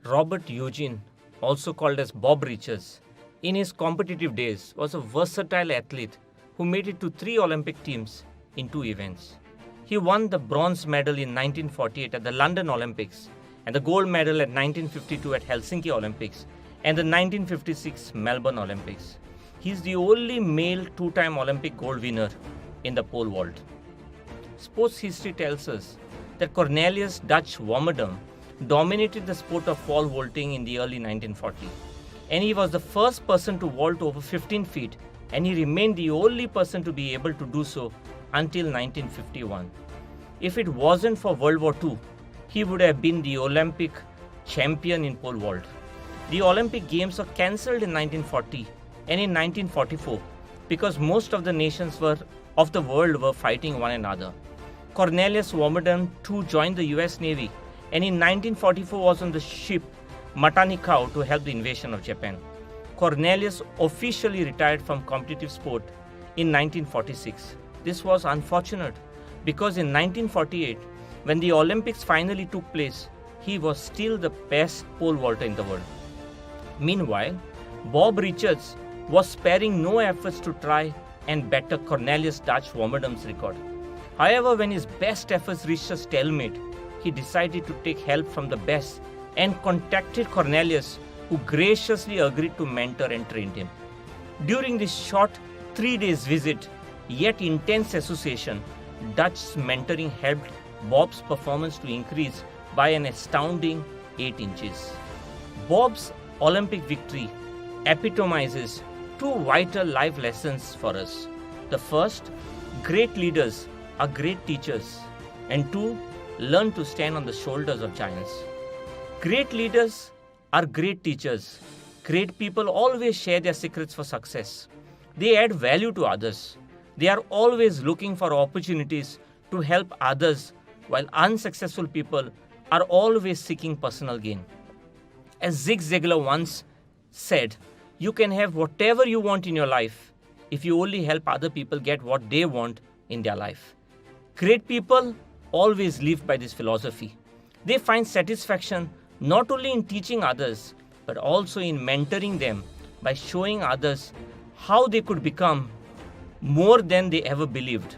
Robert Eugene, also called as Bob Richards, in his competitive days was a versatile athlete who made it to 3 Olympic teams in 2 events. He won the bronze medal in 1948 at the London Olympics and the gold medal at 1952 at Helsinki Olympics and the 1956 Melbourne Olympics. He is the only male 2-time Olympic gold winner in the pole vault. Sports history tells us that Cornelius Dutch Warmerdam dominated the sport of pole vaulting in the early 1940s. And he was the first person to vault over 15 feet, and he remained the only person to be able to do so until 1951. If it wasn't for World War II, he would have been the Olympic champion in pole vault. The Olympic Games were cancelled in 1940 and in 1944 because most of the nations of the world were fighting one another. Cornelius Warmerdam too joined the US Navy and in 1944 was on the ship Matanikau to help the invasion of Japan. Cornelius officially retired from competitive sport in 1946. This was unfortunate because in 1948, when the Olympics finally took place, he was still the best pole vaulter in the world. Meanwhile, Bob Richards was sparing no efforts to try and better Cornelius Dutch Warmerdam's record. However, when his best efforts reached a stalemate, he decided to take help from the best and contacted Cornelius, who graciously agreed to mentor and train him. During this short 3 days visit, yet intense association, Dutch's mentoring helped Bob's performance to increase by an astounding 8 inches. Bob's Olympic victory epitomizes 2 vital life lessons for us. The first, great leaders are great teachers, and 2, learn to stand on the shoulders of giants. Great leaders are great teachers. Great people always share their secrets for success. They add value to others. They are always looking for opportunities to help others, while unsuccessful people are always seeking personal gain. As Zig Ziglar once said, you can have whatever you want in your life if you only help other people get what they want in their life. Great people always live by this philosophy. They find satisfaction not only in teaching others, but also in mentoring them by showing others how they could become more than they ever believed.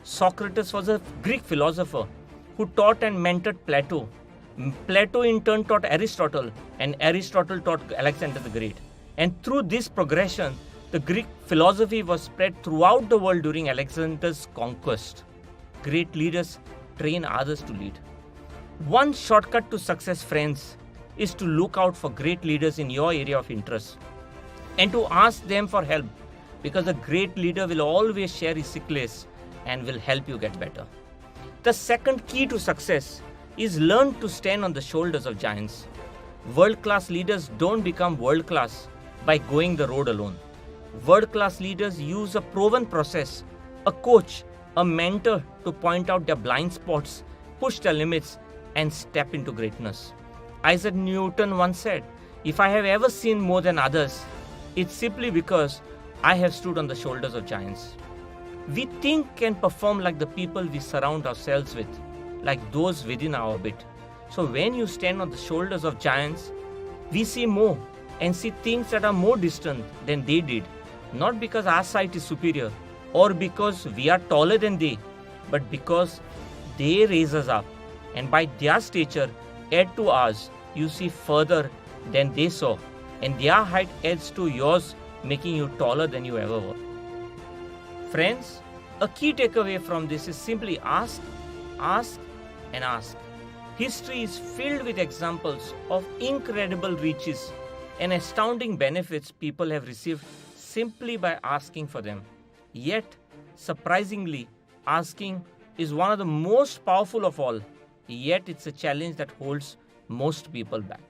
Socrates was a Greek philosopher who taught and mentored Plato. Plato in turn taught Aristotle, and Aristotle taught Alexander the Great. And through this progression, the Greek philosophy was spread throughout the world during Alexander's conquest. Great leaders train others to lead. One shortcut to success, friends, is to look out for great leaders in your area of interest and to ask them for help, because a great leader will always share his secrets and will help you get better. The second key to success is learn to stand on the shoulders of giants. World-class leaders don't become world-class by going the road alone. World-class leaders use a proven process, a coach, a mentor to point out their blind spots, push their limits, and step into greatness. Isaac Newton once said, "If I have ever seen more than others, it's simply because I have stood on the shoulders of giants." We think and perform like the people we surround ourselves with, like those within our orbit. So when you stand on the shoulders of giants, we see more and see things that are more distant than they did, not because our sight is superior or because we are taller than they, but because they raise us up, and by their stature add to ours. You see further than they saw, and their height adds to yours, making you taller than you ever were. Friends, a key takeaway from this is simply ask, ask, and ask. History is filled with examples of incredible riches and astounding benefits people have received simply by asking for them. Yet, surprisingly, asking is one of the most powerful of all, yet it's a challenge that holds most people back.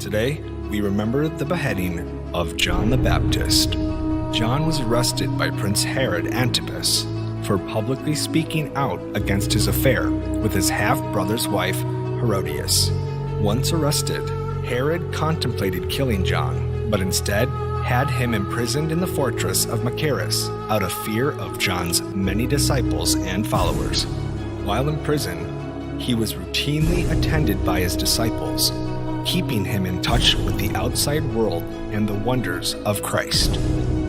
Today, we remember the beheading of John the Baptist. John was arrested by Prince Herod Antipas for publicly speaking out against his affair with his half-brother's wife, Herodias. Once arrested, Herod contemplated killing John, but instead had him imprisoned in the fortress of Machaerus out of fear of John's many disciples and followers. While in prison, he was routinely attended by his disciples, keeping him in touch with the outside world and the wonders of Christ,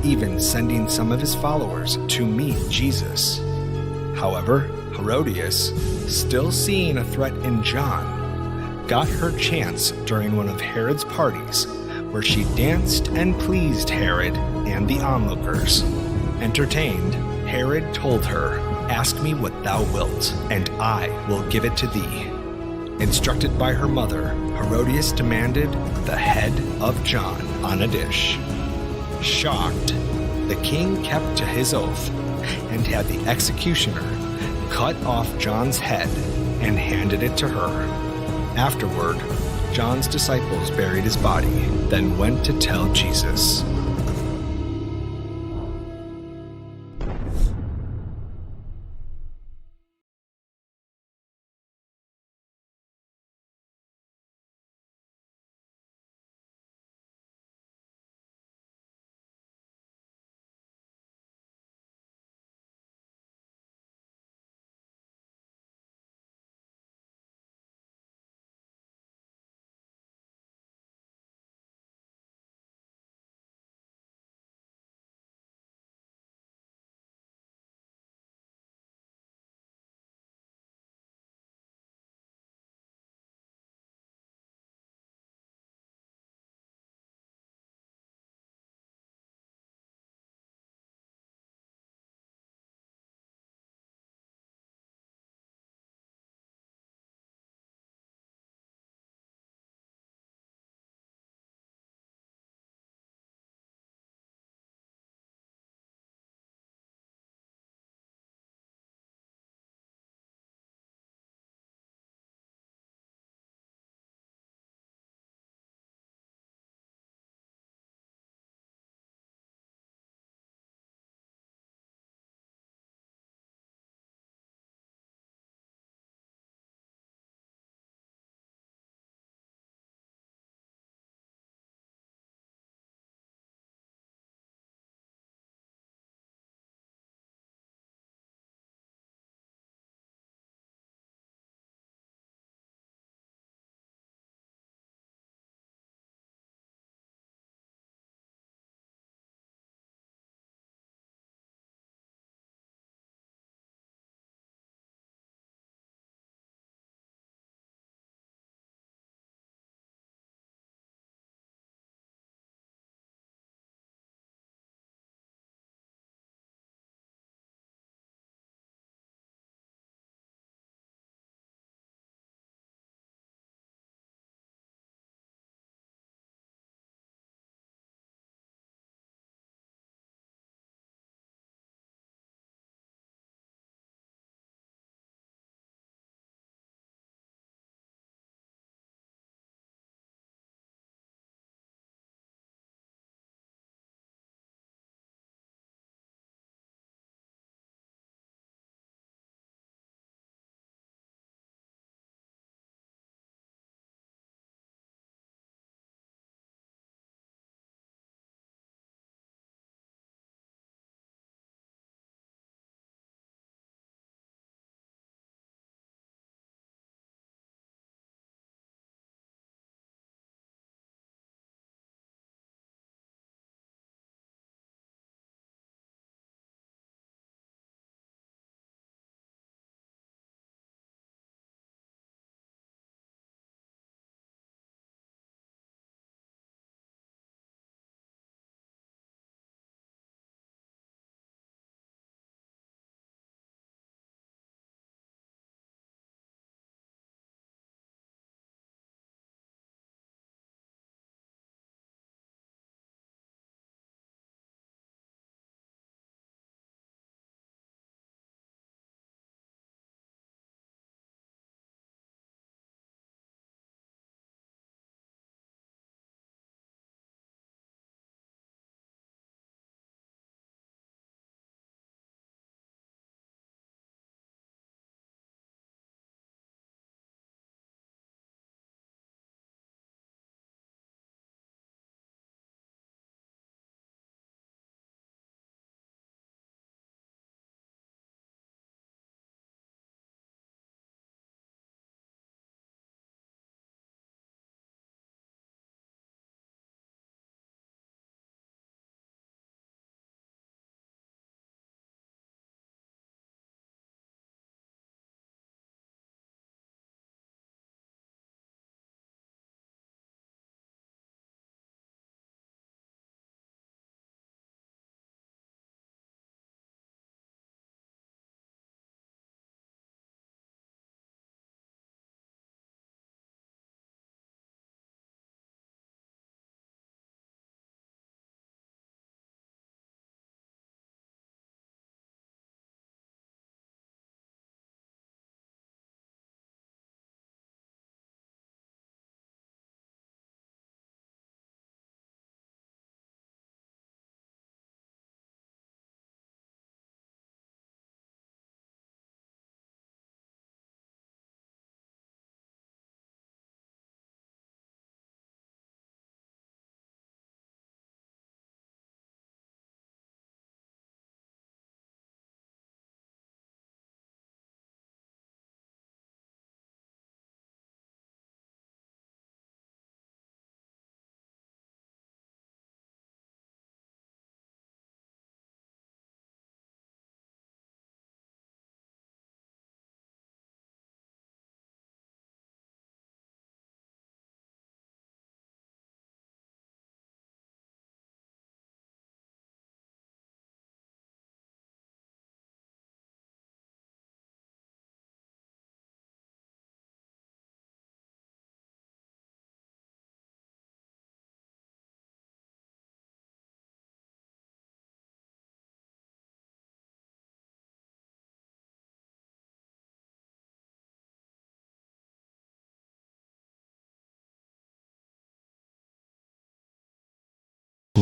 even sending some of his followers to meet Jesus. However, Herodias, still seeing a threat in John, got her chance during one of Herod's parties, where she danced and pleased Herod and the onlookers. Entertained, Herod told her, "Ask me what thou wilt, and I will give it to thee." Instructed by her mother, Herodias demanded the head of John on a dish. Shocked, the king kept to his oath and had the executioner cut off John's head and handed it to her. Afterward, John's disciples buried his body, then went to tell Jesus.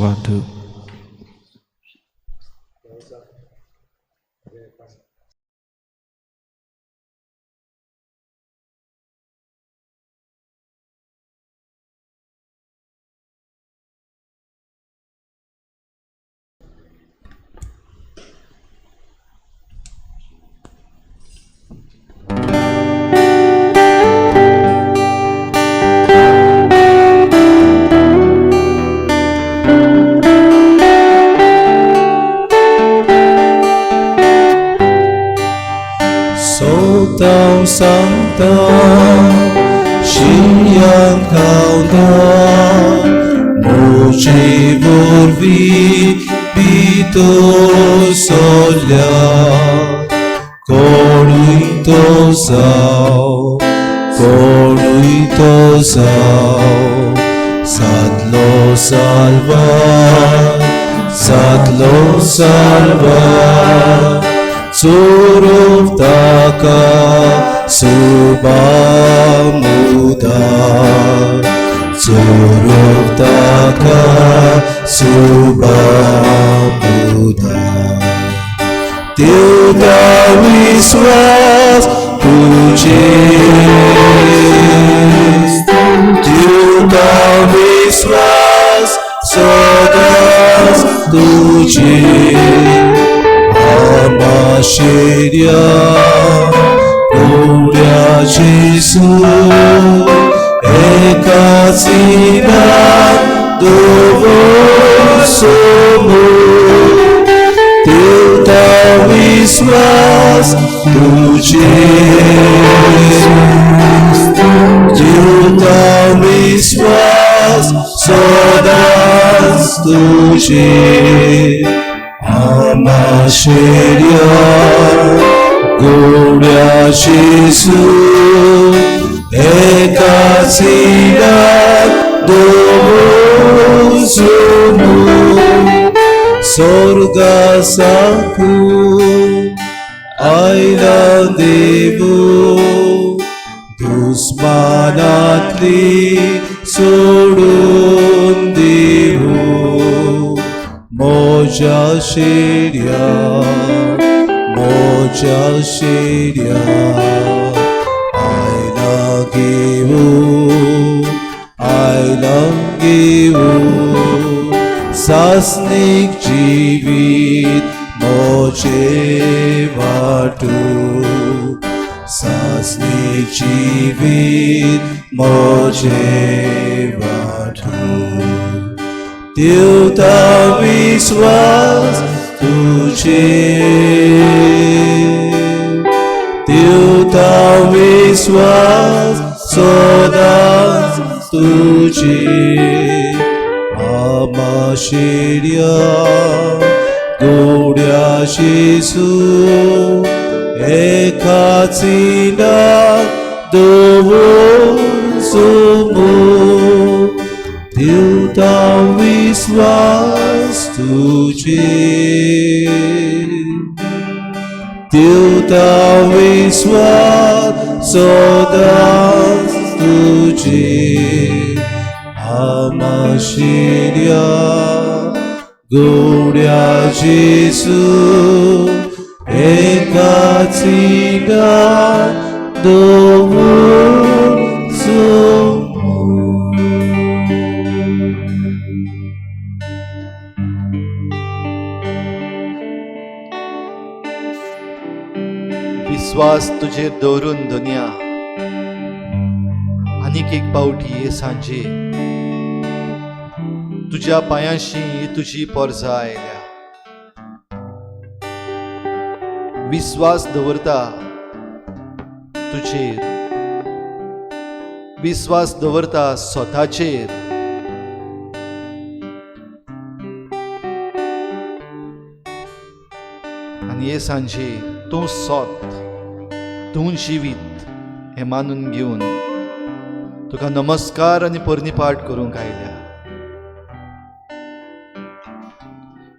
आशीर्वाद दिवं. 手到上当，信仰高大，moci vorvi pitosolja, konuitosao, konuitosao, satlo salva, satlo salva, Tsuruvtaka Subamuda, Tsuruvtaka Subamuda. Tilda Viswas Tuje, Tilda Viswas Sodas Tuje. Amashiria, Gloria Jesu, Ekasina Dovosomu, Tilta Viswas Tuje, Tilta Viswas Sodas Tuje. Amashiria, Gloria Jesu, Ekasina Dovosomu, Sorga Saku, Aila Devu, Dusmanatli Sodun Devu, Moja Shirya, Moja Shirya, I love you, I love you, Sasnik Jeevit Moje Vatu, Sasnik Jeevit Moje Vatu. Tilta Viswas Tuje, Tilta Viswas Sodas Tuje. Amashiria, Gloria Jesu, Ekasina Dovosomu, Tilta Viswas Tuje, Tilta Viswas Sodas Tuje. Amashiria, Gloria Jesu, Ekasina Dovosomu. विश्वास तुजेर दवरून धनया, आनीक एक पावटी हे सांजे तुज्या पांयांशी तुजी पोरसा आयल्या. विश्वास दवरता तुजेर, विश्वास दवरता स्वताचेर. आनी हे सांजे तूं सोत, तूं जिवीत हें मानून घेवन तुका नमस्कार आनी पर्निपाठ करूंक आयल्या.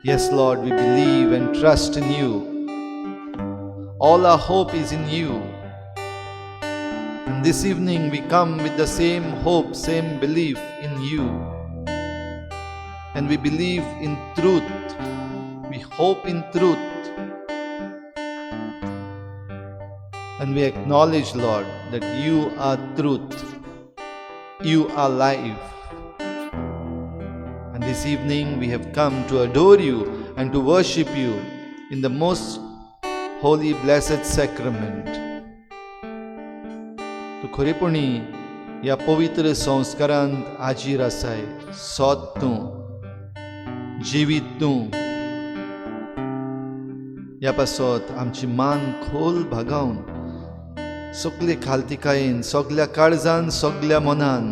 Yes, Lord, we believe and trust in you. All our hope is in you. And this evening we come with the same hope, same belief in you. And we believe in truth. We hope in truth. And we acknowledge, Lord, that you are truth. You are life. And this evening we have come to adore you and to worship you in the most holy, blessed sacrament. तूं खरेपणी ह्या पवित्र संस्कारांत हाजीर आसाय. सोत तूं, जिवीत तूं. ह्या पासत आमची मान खोल बागावन, सगले खालतिकायेन, सगल्या काळजान, सगल्या मनान,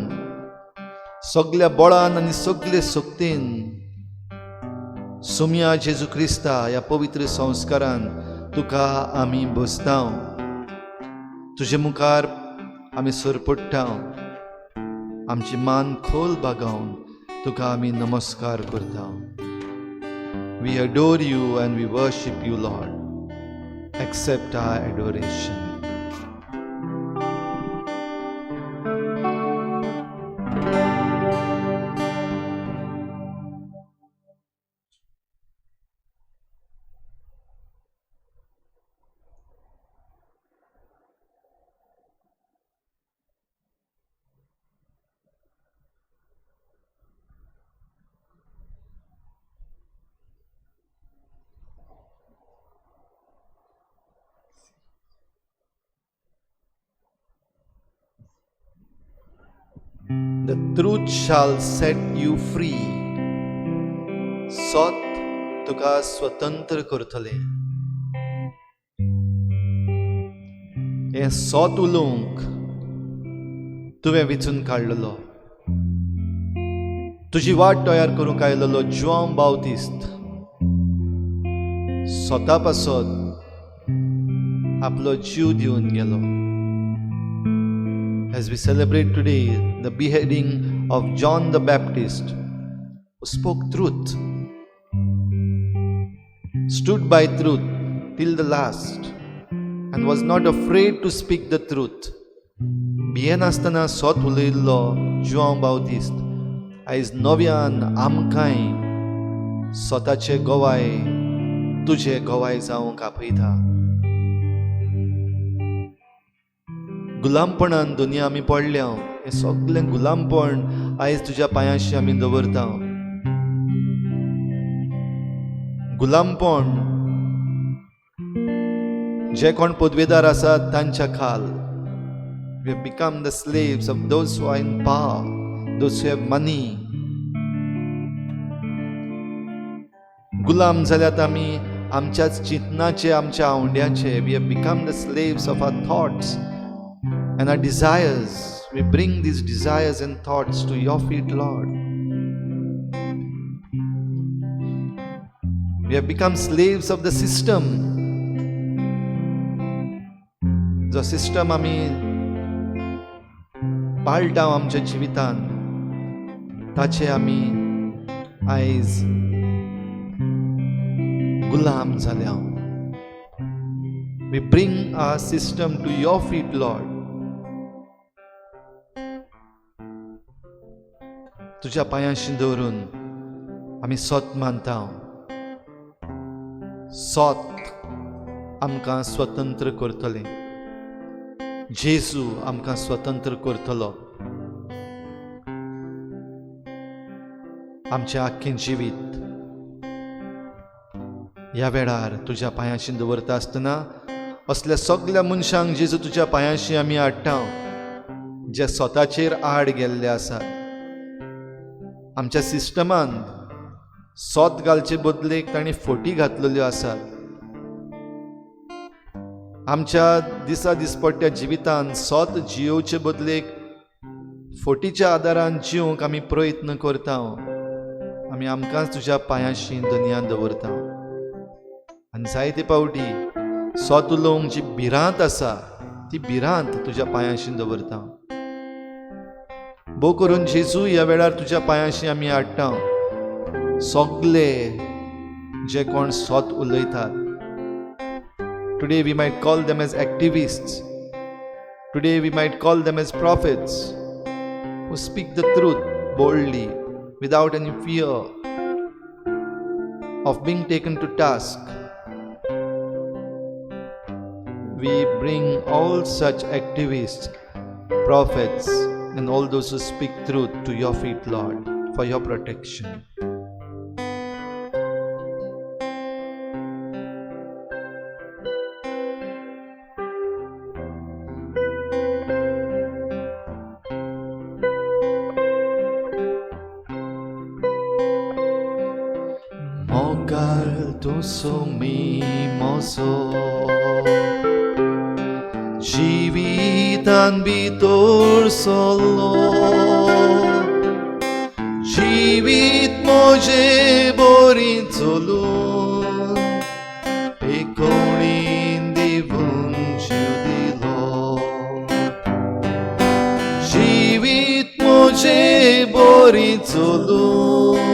सगल्या बळान आनी सगले शक्तीन सोमया जेजू क्रिस्ता, ह्या पवित्र संस्कारान तुका आमी बसता, तुजे मुखार आमी सरपडटा. आमची मान खोल बागावन तुका आमी नमस्कार करता. We adore you and we worship you, Lord. Accept our adoration. The truth shall set you free. सत तुका स्वतंत्र करतले. हें सत उलोवंक तुवें विचून काडलेलो, तुजी वाट तयार करूंक आयलेलो जुआंव बावतिस्त स्वता पासत आपलो जीव दिवन गेलो. As we celebrate today the beheading of John the Baptist, who spoke truth, stood by truth till the last, and was not afraid to speak the truth. भियेनासतना सत उलयल्लो जुआंव बावतिस्त आयज नव्यान आमकांय स्वताचे गवाय, तुजे गवाय जावंक आपयता. गुलामपणान दुनिया आमी पडल्या. हें सगळें गुलामपण आयज तुज्या पांयांशी आमी दवरता. गुलामपण जे कोण पदवेदार आसात तांच्या खाल. We have become the slaves of those who are in power, those who have money. गुलाम जाल्यात आमी आमच्याच चिंतनाचे, आमच्या आवंड्याचे. We have become the slaves of our thoughts and our desires. We bring these desires and thoughts to your feet, Lord. We have become slaves of the system. जो system आमी पाळटा आमच्या जिवितान, ताचे आमी आयज गुलाम जाल्या. We bring our system to your feet, Lord. तुज्या पांयांशी दवरून आमी सत मानता. सत आमकां स्वतंत्र करतलें. जेजू आमकां स्वतंत्र करतलो. आमचें आख्खें जिवीत ह्या वेळार तुज्या पांयांशी दवरता आसतना असल्या सगल्या मनशांक जेजू तुज्या पांयांशी आमी हाडटा, जे स्वताचेर आड गेल्ले आसात. आमच्या सिस्टमान सोत घालचे बदलेक तांणी फोटी घातलेल्यो आसात. आमच्या दिसा दिसपट्ट्या जिवितान सोत जियोवचे बदलेक फोटीच्या आदारान जिवंक आमी प्रयत्न करता. आमी आमकांच तुज्या पांयांशी दुनिया दवरता. आनी जायते पावटी सोत उलोवंक जी भिरांत आसा ती भिरांत तुज्या पांयांशी दवरता. भोव करून जेजू ह्या वेळार तुज्या पांयांशी आमी हाडटा सगले जे कोण सोत उलयतात. Today we might call them as activists. Today we might call them as prophets who speak the truth boldly. without any fear of being taken to task. We bring all such activists, prophets, and all those who speak truth to your feet, Lord, for your protection. मोगाळ तूं Somi mojo जिवितान भितर सरलो जिवीत म्हजें बरी चलून एकोणीन दिवन जीव दिलो जिवीत म्हजें बरी चलून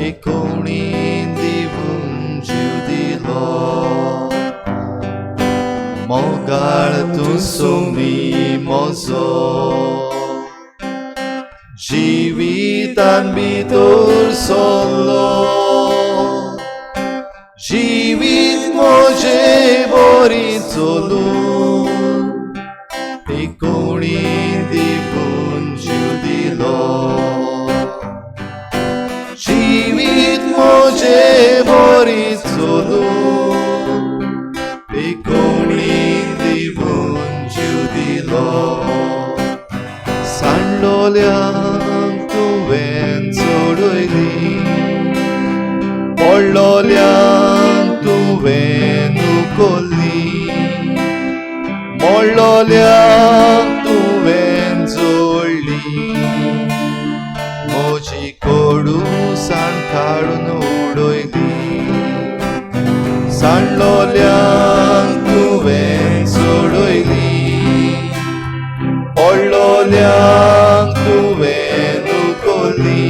एकोणीन दिवन जीव दिलो मोगाळ तूं सोमी म्हजो जिवितान भितर सरलो जिवीत म्हजें बरी चलून एकोणीन दिवन जीव दिलो जिवीत म्हजें बरी चलून एकोणीन दिवन जीव दिलो सांडलोल्यांक तुवें सोडयली पडलोल्यांक तुवें उखल्ली मोडलोल्यांक तुवें जोडली म्हजी कोडूसाण काडून उडयली सांडलोल्यांक तुवें सोडयली पडलोल्यांक तुवें उखल्ली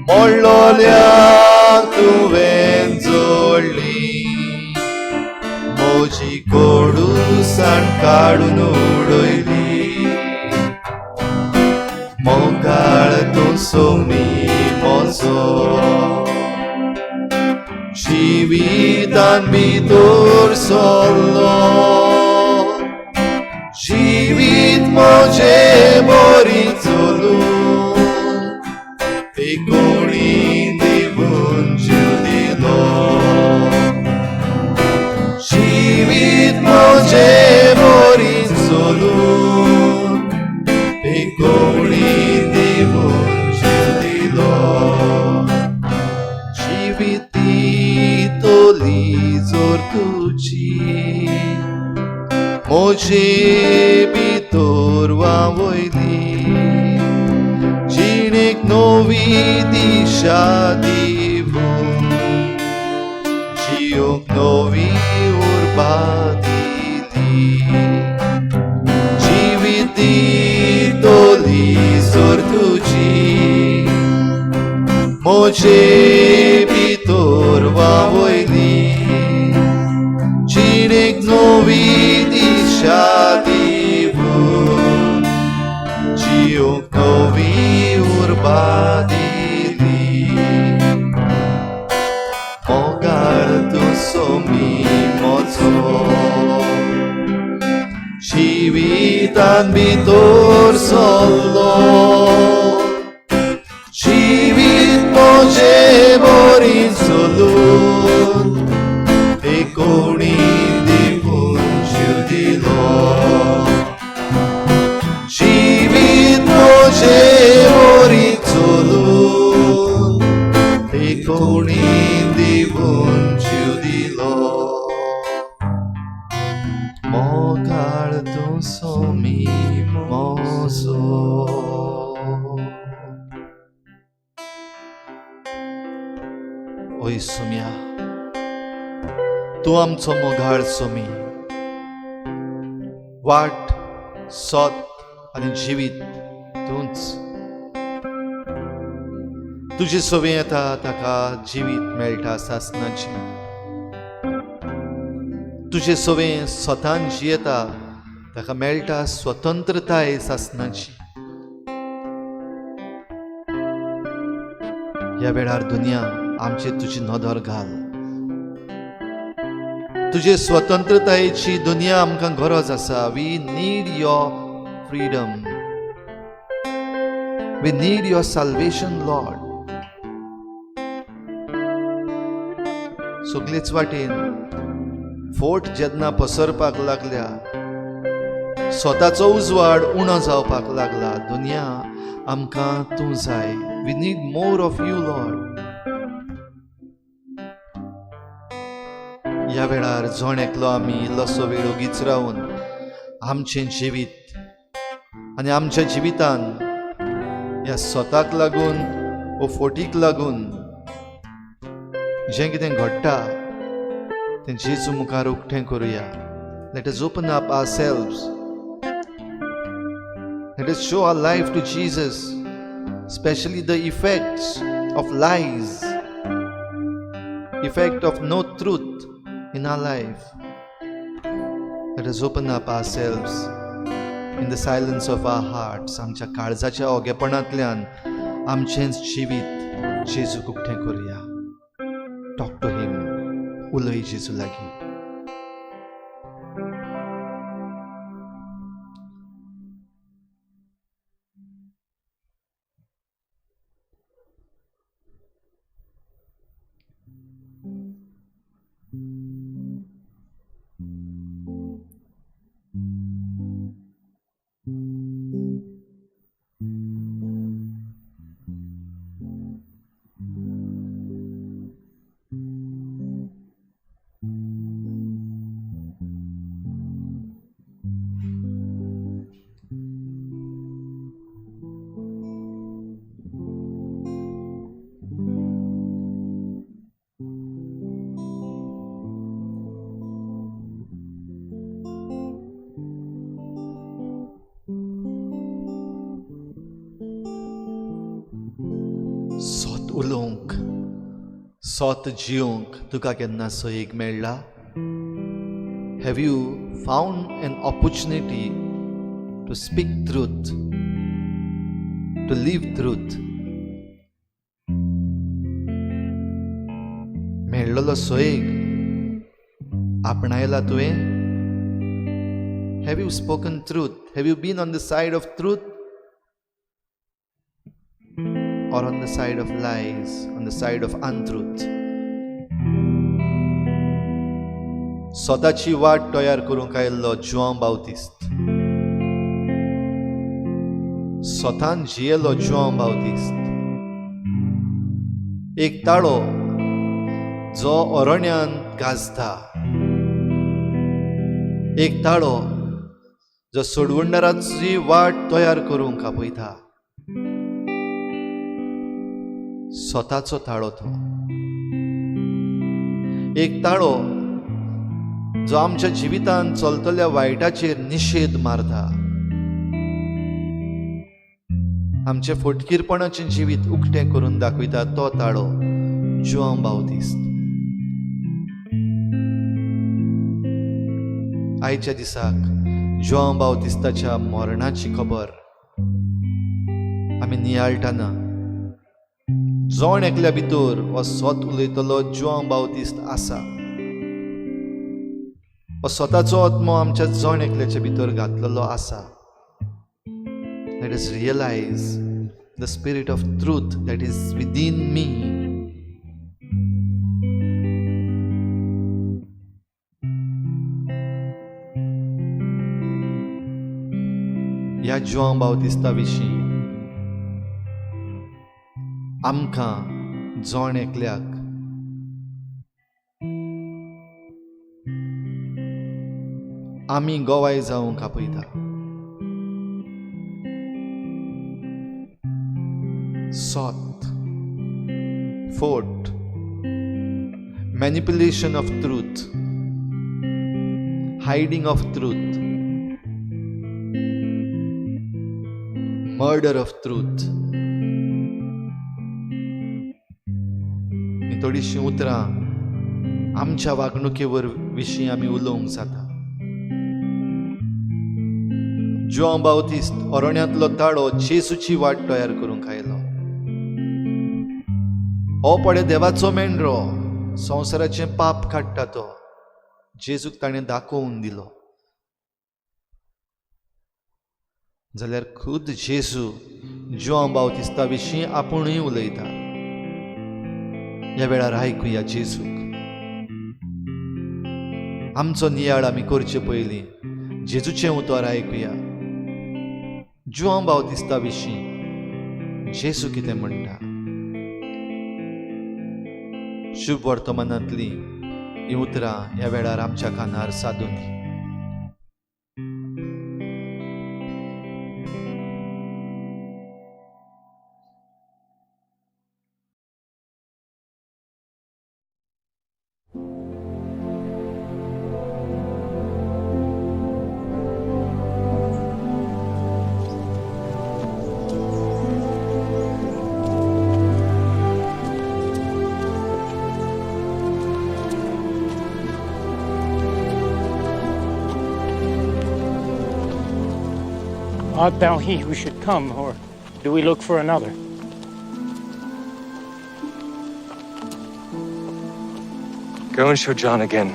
मोडलोल्यांक तुवें जोडली म्हजी कोडूसाण काडून उडयली मोगाळ तूं सोमी म्हजो जिवितान भितर सरलो जिवीत म्हजें बरी चलून एकोणी दिवन जीव दिलो जिवीत म्हजें बरी चलून एकोणी दिवन जीव दिलो जिवीत तोली जोर तुजी म्हजे भितर व्हांवयली जिणेक नवी दिशा दिवन जियोंक नवी उर्बा दिली जिवीत तोली जोर तुजी म्हजे भितर व्हांवयली जिणेक नवी दिशा दिवन जियोंक नवी उर्बा दिली मोगाळ तूं सोमी म्हजो जिवितान भितर सरलो जिवीत म्हजें बरी चलून एकोणी दिवन जीव दिलो जिवीत म्हजें बरी चलून एकोणी दिवन जीव दिलो मोगाळ तूं सोमी म्हजो. ओय सोम्या, तूं आमचो मोगाळ सोमी, वाट, सत आनी जिवीत तूंच. तुजे सवें येता ताका जिवीत मेळटा सासणाचें. तुजे सवें स्वतान जियेता ताका मेळटा स्वतंत्रताय सासणाची. ह्या वेळार दुनिया आमचेर तुजी नदर घाल. तुजे स्वतंत्रतायेची दुनिया आमकां गरज आसा. We need your freedom, we need your salvation Lord. सगलेच वाटेन फोट जेन्ना पसरपाक लागल्या, स्वताचो उजवाड उणो जावपाक लागला, दुनिया आमकां तूं जाय. We need more of you Lord. ह्या वेळार जण एकलो आमी इल्लोसो वेळ ओगीच रावन आमचें जिवीत आनी आमच्या जिवितान ह्या स्वताक लागून वो फोटीक लागून जें कितें घडटा तें जेजू मुखार उक्तें करुया. Let us open up ourselves. Let us show our life to Jesus, specially the effects of lies, effect of no truth in our life. Let us open up ourselves in the silence of our hearts. आमच्या काळजाच्या ओगेपणांतल्यान आमचेंच जिवीत जेजूक उक्तें करुया. Talk to him. उलय जेजू लागीं. सोत उलोवंक, सोत जिवंक तुका केन्ना सोयीक मेळ्ळा? Have you found an opportunity to speak truth, to live truth? मेळ्ळलो सोयीक आपणायला तुवें? Have you spoken truth? Have you been on the side of truth or on the side of lies, on the side of untruth? स्वताची वाट तयार करूंक आयिल्लो जुआंव बाउतिस्त, स्वतान जियेलो जुआंव बाउतिस्त, एक ताळो जो अरण्यान गाजता, एक ताळो जो सोडवणदाराची वाट तयार करूंक आपयता, स्वताचो ताळो तो. एक ताळो जो आमच्या जिवितांत चलतल्या वायटाचेर निशेध मारता, आमचें फटकीरपणाचें जिवीत उक्तें करून दाखयता, तो ताळो जुआंव बाउतिस्त. आयच्या दिसाक जुआंव बाउतिस्ताच्या मरणाची खबर आमी नियाळटाना जण एकल्या भितर हो सत उलयतलो जुआंव बाउतिस्त आसा. हो स्वताचो आत्मो आमच्या जण एकल्याच्या भितर घातलेलो आसा. Let us realize the spirit of truth that is within me. ह्या जुआंव बाउतिस्ता विशीं आमकां जण एकल्याक आमी गोवाय जावंक आपयता. सत, फोट, manipulation of truth, hiding of truth, murder of truth, ही थोडीशीं उतरां आमच्या वागणुके विशीं आमी उलोवंक जाता. जुआंव बाउतिस्त अरण्यांतलो ताळो जेजूची वाट तयार करूंक आयलो. हो पळय देवाचो मेंढरो, संवसाराचें पाप काडटा तो. जेजूक ताणें दाखोवन दिलो. जाल्यार खुद जेजू जुआंव बावतिस्ता विशीं आपुणूय उलयता. ह्या वेळार आयकुया जेजूक. आमचो नियाळ आमी करचे पयलीं जेजूचें उतर आयकुया. जुआंव बावतिस्ता विशीं जेजू कितें म्हणटा. शुभ वर्तमानांतलीं हीं उतरां ह्या वेळार आमच्या कानार सादून दी. Art thou he who should come, or do we look for another? Go and show John again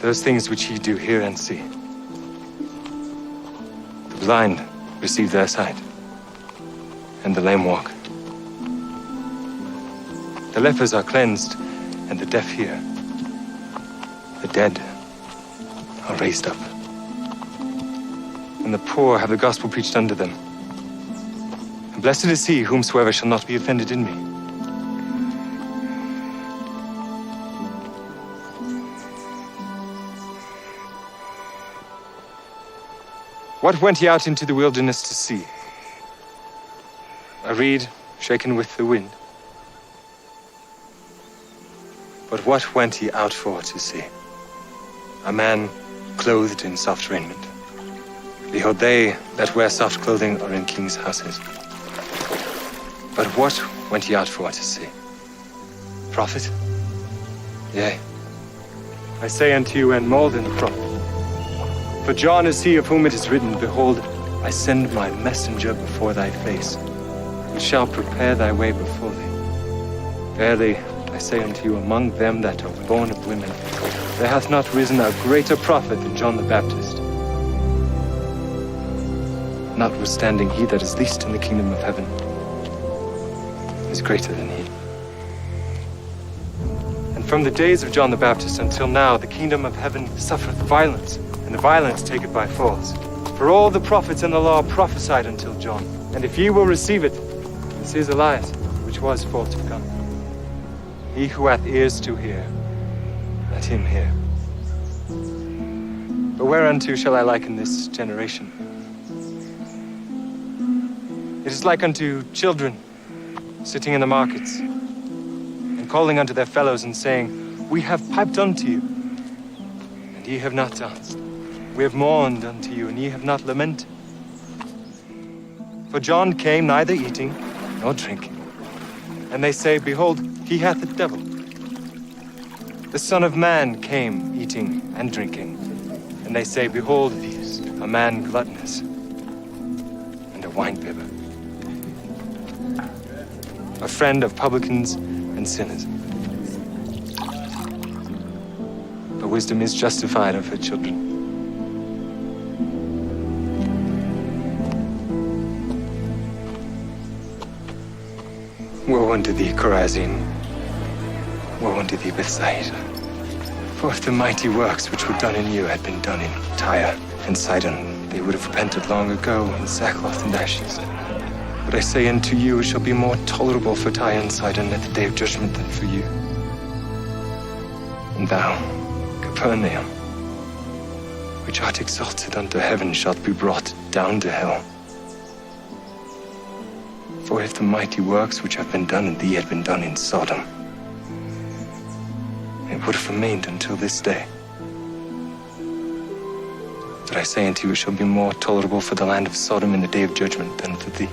those things which ye do hear and see. The blind receive their sight, and the lame walk. The lepers are cleansed, and the deaf hear. The dead are raised up, and the poor have the gospel preached unto them. And blessed is he whomsoever shall not be offended in me. What went ye out into the wilderness to see? A reed shaken with the wind. But what went ye out for to see? A man clothed in soft raiment. Behold, they that wear soft clothing are in kings' houses. But what went ye out for to see? A prophet? Yea, I say unto you, and more than a prophet. For John is he of whom it is written, Behold, I send my messenger before thy face, which shall prepare thy way before thee. Verily, I say unto you, among them that are born of women, there hath not risen a greater prophet than John the Baptist. Notwithstanding, he that is least in the kingdom of heaven is greater than he. And from the days of John the Baptist until now, the kingdom of heaven suffereth violence, and the violence take it by force. For all the prophets and the law prophesied until John. And if ye will receive it, this is Elias, which was for to come. He who hath ears to hear, let him hear. But whereunto shall I liken this generation? It is like unto children sitting in the markets and calling unto their fellows and saying, We have piped unto you, and ye have not danced. We have mourned unto you, and ye have not lamented. For John came neither eating nor drinking. And they say, Behold, he hath a devil. The Son of Man came eating and drinking. And they say, Behold, a man gluttonous and a winebibber, a friend of publicans and sinners. But wisdom is justified of her children. Woe unto thee, Chorazin! Woe unto thee, Bethsaida! For if the mighty works which were done in you had been done in Tyre and Sidon, they would have repented long ago in sackcloth and ashes. But I say unto you, it shall be more tolerable for Tyre and Sidon at the day of judgment than for you. And thou, Capernaum, which art exalted unto heaven, shalt be brought down to hell. For if the mighty works which have been done in thee had been done in Sodom, it would have remained until this day. But I say unto you, it shall be more tolerable for the land of Sodom in the day of judgment than for thee.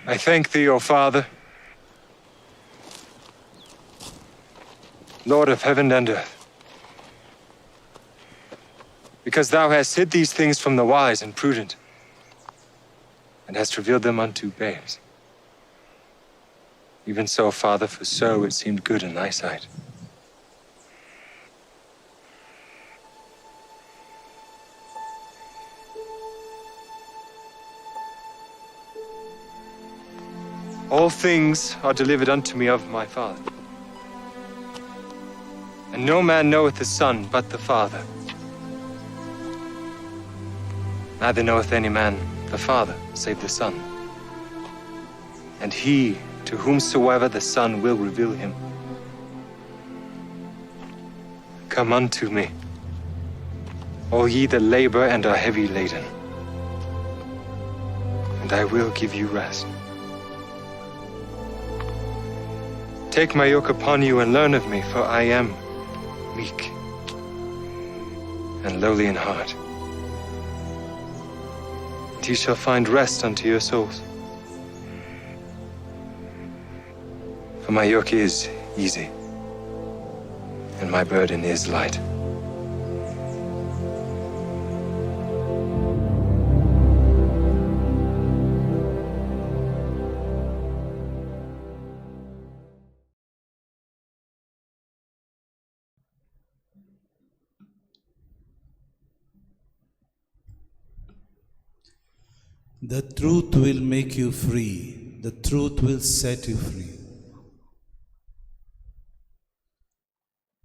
I thank thee, O Father, Lord of heaven and earth, because thou hast hid these things from the wise and prudent, and hast revealed them unto babes. Even so, Father, for so it seemed good in thy sight. All things are delivered unto me of my Father. And no man knoweth the Son but the Father. Neither knoweth any man the Father save the Son, and he to whomsoever the Son will reveal him. Come unto me, all ye that labor and are heavy laden, and I will give you rest. Take my yoke upon you and learn of me, for I am meek and lowly in heart. And ye shall find rest unto your souls. For my yoke is easy, and my burden is light. The truth will make you free. The truth will set you free.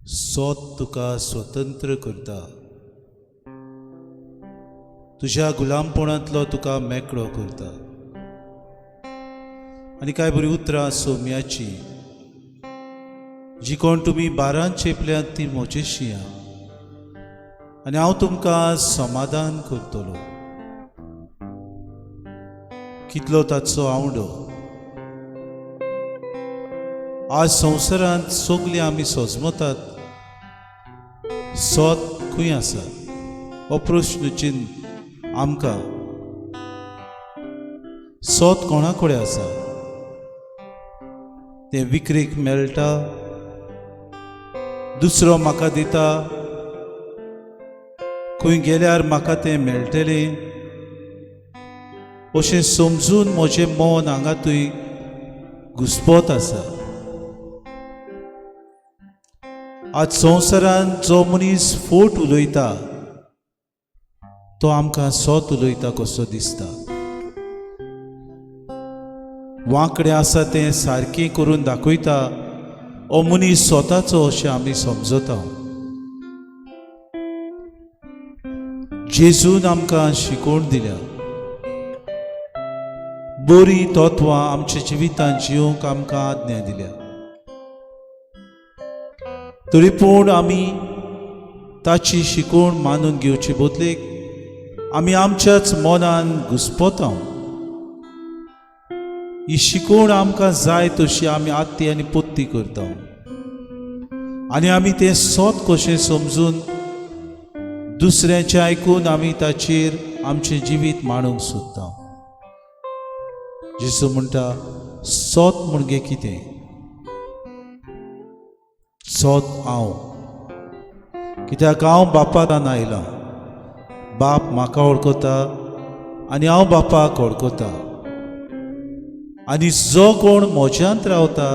सोत तुका स्वतंत्र करता, तुज्या गुलामपणांतलो तुका मेकळो करता. आनी कांय बरीं उतरां सोम्याची जी कोण तुमी बारान चेपल्यात ती म्हजेशी आनी हांव तुमकां समाधान करतलो. कितलो ताचो आवडो. आज संवसारांत सगळीं आमी सजमतात सोत खंय आसा हो प्रश्न चिन्न आमकां. सोत कोणा कडेन आसा? तें विक्रेक मेळटा, दुसरो म्हाका दिता, खंय गेल्यार म्हाका तें मेळटलें अशें समजून म्हजें मन हांगा थंय घुस्पत आसा. आज संवसारांत जो मनीस फोट उलयता तो आमकां सोत उलयता कसो दिसता. वांकडें आसा तें सारकें करून दाखयता हो मनीस स्वताचो अशें आमी समजता. जेजून आमकां शिकोवन दिल्या बरी तत्वां आमच्या जिवितांत जिवंक आमकां आज्ञा दिल्या. तरी पूण आमी ताची शिकवण मानून घेवचे बदलेक आमी आमच्याच मनान घुस्पता. ही शिकवण आमकां जाय तशी आमी आत्ती आनी पोत्ती करता आनी आमी तें सोत कशें समजून दुसऱ्याचें आयकून आमी ताचेर आमचें जिवीत मांडूंक सोदता. जेजू म्हणटा सोत म्हणजे कितें? सोत हांव, कित्याक हांव बापान आयलां, बाप म्हाका वळखता आनी हांव बापाक वळखता, आनी जो कोण म्हज्यांत रावता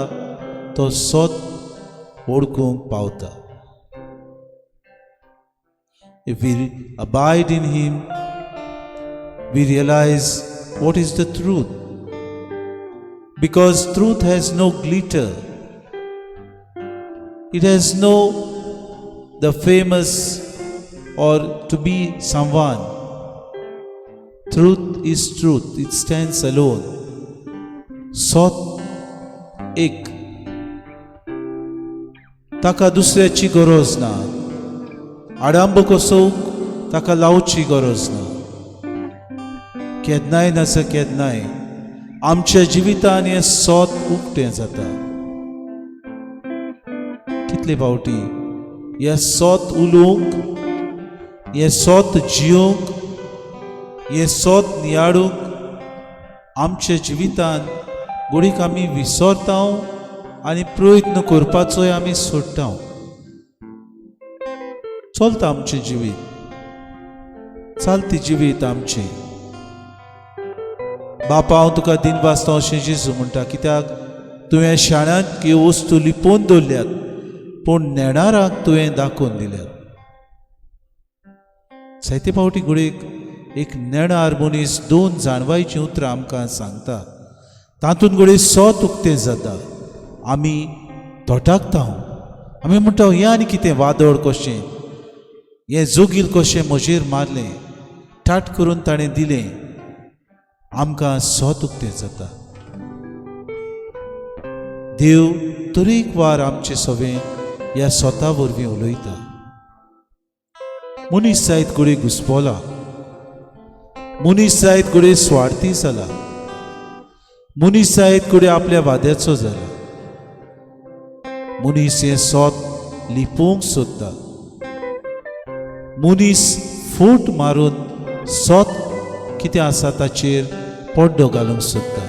तो सोत वळखूंक पावता. If we abide in him, we realize what is the truth. Because truth has no glitter. It has no the famous or to be someone. Truth is truth. It stands alone. सोत एक, ताका दुसऱ्याची गरज ना, आडांब कसो ताका लावची गरज ना. केन्नाय नासा केन्नाय आमच्या जिवितान हें सोत उक्तें जाता. कितले फावटी हें सोत उलोवंक, हें सोत जियोंक, हें सोत नियाळूंक आमच्या जिवितांत घडीक आमी विसरता आनी प्रयत्न करपाचोय आमी सोडटा. चलता आमचें जिवीत, चलती जिवीत आमचें. बापा, हांव तुका दिनवासता अशें जेजू म्हणटा, कित्याक तुवें शाण्यांक ह्यो वस्तू लिपोवन दवरल्यात, पूण नेणाराक तुवें दाखोवन दिल्यात. जायते फावटी घडयेक एक नेणार मनीस दोन जाणवायचीं उतरां आमकां सांगता, तातूंत घडये सत उक्तें जाता. आमी थोटाकता, आमी म्हणटा, हें आनी कितें वादळ कशें, हें जोगील कशें म्हजेर मारलें, ठाट करून ताणें दिलें. आमकां सत उक्तें जाता. देव तरेकवार आमचे सवें ह्या सोता वरवीं उलयता. मनीस जायत घडये घुसपोला, मनीस जायत घडये स्वार्थी जाला, मनीस जायत घडये आपल्या वाद्याचो जाला. मनीस हें सोत लिपोवंक सोदता. मनीस फूट मारून सोत कितें आसा ताचेर पड्डो घालूंक सोदता.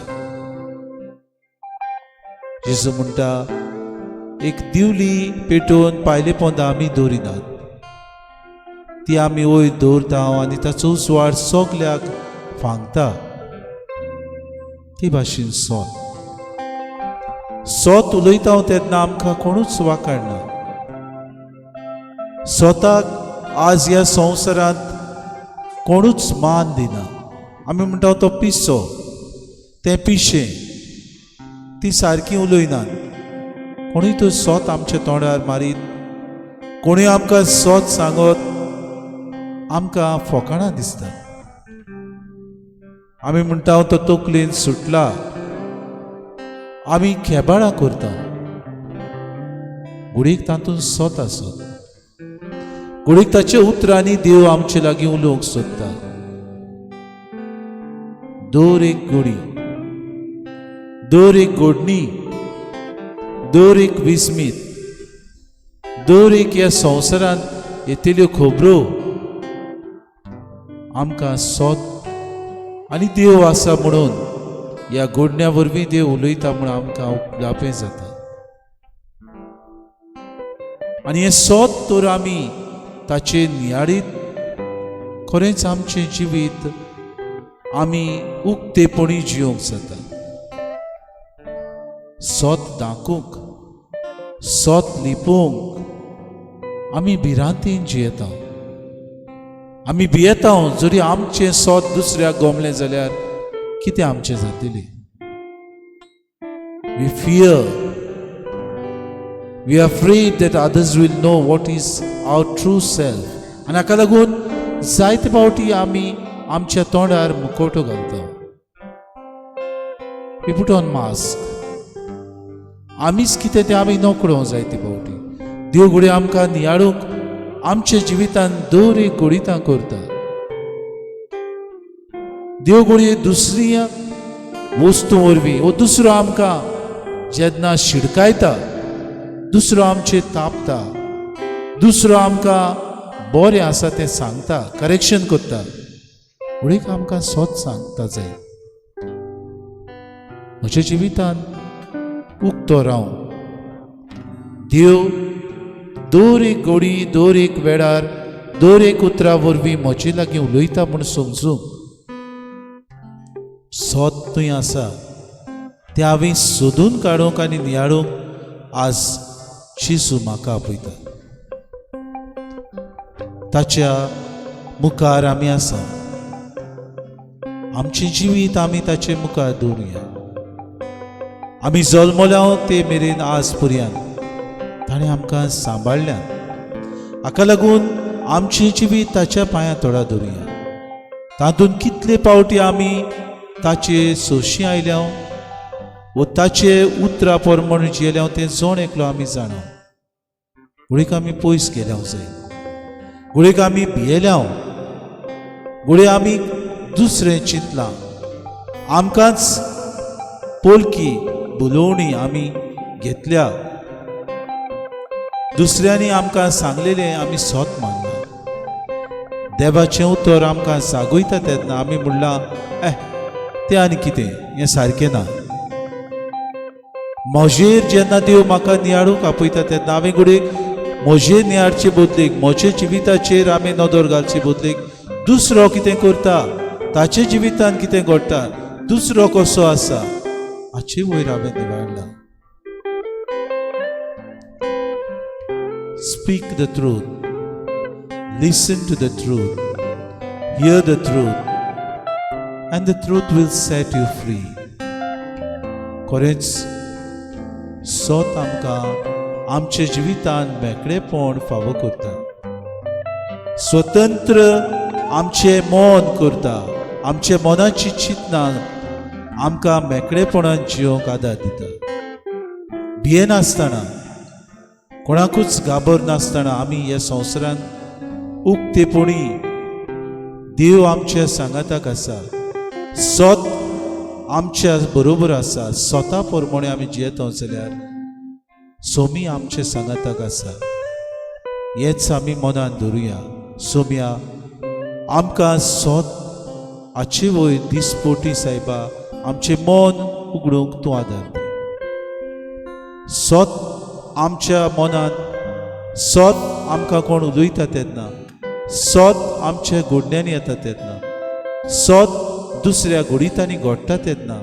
जेजू म्हणटा, एक दिवली पेटोवन पायले पोंदा आमी दवरिनात, ती आमी वयर दवरता आनी ताचो उजवाड सगल्याक फांकता. ते भाशेन सोत सोत उलयता तेन्ना आमकां कोणूच वाकाडना. स्वताक आज ह्या संवसारांत कोणूच मान दिना. आमी म्हणटा, तो पिसो, तें पिशें, ती सारकी उलयनात. कोणूय तो सोत आमच्या तोंडार मारीत, कोणूय आमकां सोत सांगत, आमकां फोकाणां दिसता. आमी म्हणटा, तो तकलेन सुटला. आमी खेबाळां करता. घडयेक तातूंत सोत आसत, घडयेक ताच्या उतरांनी देव आमचे लागीं उलोवंक सोदता. दर एक गोडी, दर एक घडणी, दर एक विस्मीत, दर एक ह्या संवसारांत येतल्यो खबरो आमकां सोत आनी देव आसा म्हणून, ह्या घडण्या वरवीं देव उलयता म्हूण आमकां उगडापें जाता. आनी हें सोत तर आमी ताचे नियाळीत, खरेंच आमचें जिवीत आमी उक्तेपणी जियोंक जाता. सोत दाखोवंक, सोत लिपोवंक आमी भिरांतीन जियेता. आमी भियेता, जरी आमचें सोत दुसऱ्याक गोमलें जाल्यार कितें आमचें जातलें. We fear. We are afraid that others will know what is our true self. आनी हाका लागून जायते फावटी आमी आमच्या तोंडार मुखवटो घालता. We put on mask. आमीच कितें तें आमी नकळो जायते फावटी. देव घडये आमकां नियाळूंक आमच्या जिवितांत दर एक घडितां करता. देव घडये दुसरी वस्तू वरवीं वो दुसरो आमकां जेन्ना शिडकायता, दुसरो आमचेर तापता, दुसरो आमकां बरें आसा तें सांगता, करेक्शन करता, घडयेक आमकां सोत सांगता जाय. म्हज्या जिवितांत उक्तो राव, देव दर एक गोडी, दर एक वेळार, दर एक उतरा वरवीं म्हजे लागीं उलयता म्हूण समजूंक, सोत थंय आसा तें हांवें सोदून काडूंक आनी नियाळूंक आज जेजू म्हाका आपयता. ताच्या मुखार आमी आसा. आमचें जिवीत आमी ताचे मुखार दवरुया. आमी जल्मल्या ते मेरेन आज पर्यंत ताणें आमकां सांबाळ्ळ्यात. हाका लागून आमचें जिवीत ताच्या पांयां तोडा दवरुया. तातूंत कितले पावटी आमी ताचे सोशी आयल्या वो ताचे उतरा प्रमाण जियेल्या तें जण एकलो आमी जाणा. घडयेक आमी पयस गेल्या जाय, घडयेक आमी भियेल्या, घडये आमी दुसरें चिंतलां, आमकांच पोलकी भुलोवणी आमी घेतल्या, दुसऱ्यांनी आमकां सांगलेलें आमी सोत मानलां. देवाचें उतर आमकां जागयता तेन्ना आमी म्हणलां, ए तें आनी कितें हें सारकें ना. म्हजेर जेन्ना देव म्हाका नियाळूंक आपयता तेन्ना हांवें घडये म्हजेर नियाळचे बदलेक, म्हज्या जिविताचेर हांवें नदर घालचे बदलेक दुसरो कितें करता, ताचे जिवितान कितें घडटा, दुसरो कसो आसा हाचे वयर हांवें निवाडला. Speak the truth, listen to the truth, hear the truth, and the truth will set you free. खरेंच सत आमकां आमच्या जिवितान मेकळेपण फावो करता, स्वतंत्र आमचें मन करता, आमच्या मनाची चिंतनां आमकां मेकळेपणान जियोंक आदार दिता. भियेनासतना, कोणाकूच घाबर नासतना आमी ह्या संवसारांत उक्तेपणी देव आमच्या सांगाताक आसा, सत आमच्या बरोबर आसा, स्वता प्रमाणे आमी जियेता जाल्यार सोमी आमच्या सांगाताक आसा. हेच आमी मनान धरुया. सोम्या आमकां सत हाचे वयर दिसपोटी सायबा आमचें मन उगडूंक तूं आदार दी. सत आमच्या मनांत, सत आमकां कोण उलयता तेन्ना, सत आमच्या घडण्यांनी येता तेन्ना, सत दुसऱ्या घडितांनी घडटा तेन्ना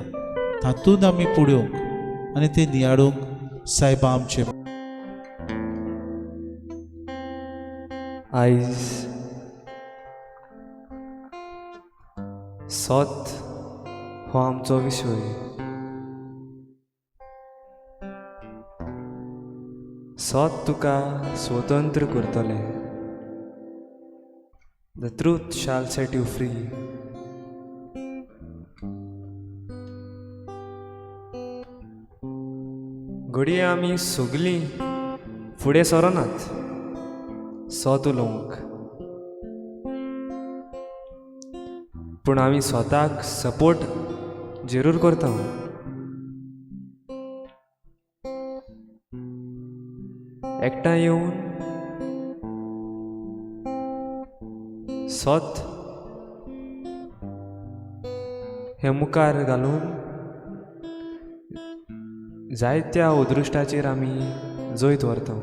तातूंत आमी पळोवंक आनी तें नियाळूंक सायबा आमचें. आयज सत हो आमचो विशय. सत तुका स्वतंत्र करतलें. The truth shall set you free. घडये आमी सगलीं फुडें सरनात सत उलोवंक, पूण आमी स्वताक सपोर्ट जरूर करता. एकठांय येवन सत हें मुखार घालून जायत्या अदृश्टाचेर आमी जैत व्हरता.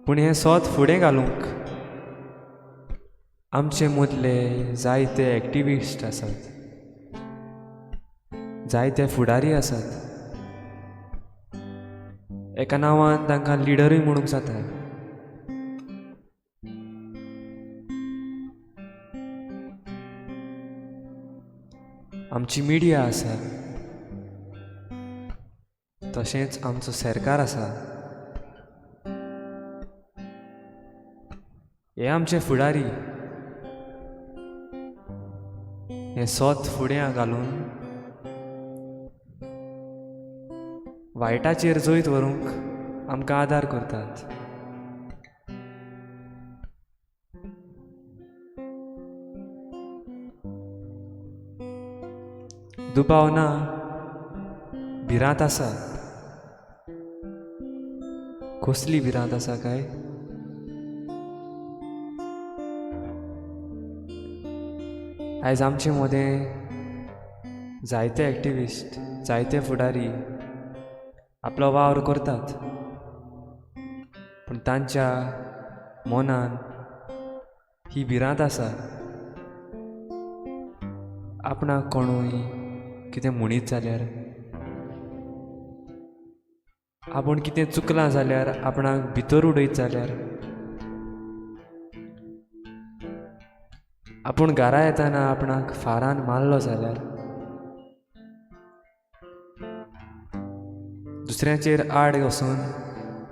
पूण हें सत फुडें घालूंक आमचे मदले जायते एक्टिविस्ट आसात, जायते फुडारी आसात. एका नांवान तांकां लिडरूय म्हणूंक जाता. आमची मिडिया आसा, तशेंच आमचो सरकार आसा. हे आमचे फुडारी हें सत फुडें घालून वायटाचेर जैत व्हरूंक आमकां आदार करतात. दुबाव ना, भिरांत आसा. कसली भिरांत आसा काय? आयज आमचे मदें जायते एक्टिविस्ट, जायते फुडारी आपलो वावर करतात, पूण तांच्या मनान ही भिरांत आसा, आपणाक कोणूय कितें म्हणीत जाल्यार, आपूण कितें चुकलां जाल्यार, आपणाक भितर उडयत जाल्यार, आपूण घरा येतना आपणाक फारान मारलो जाल्यार, दुसऱ्याचेर आड वचून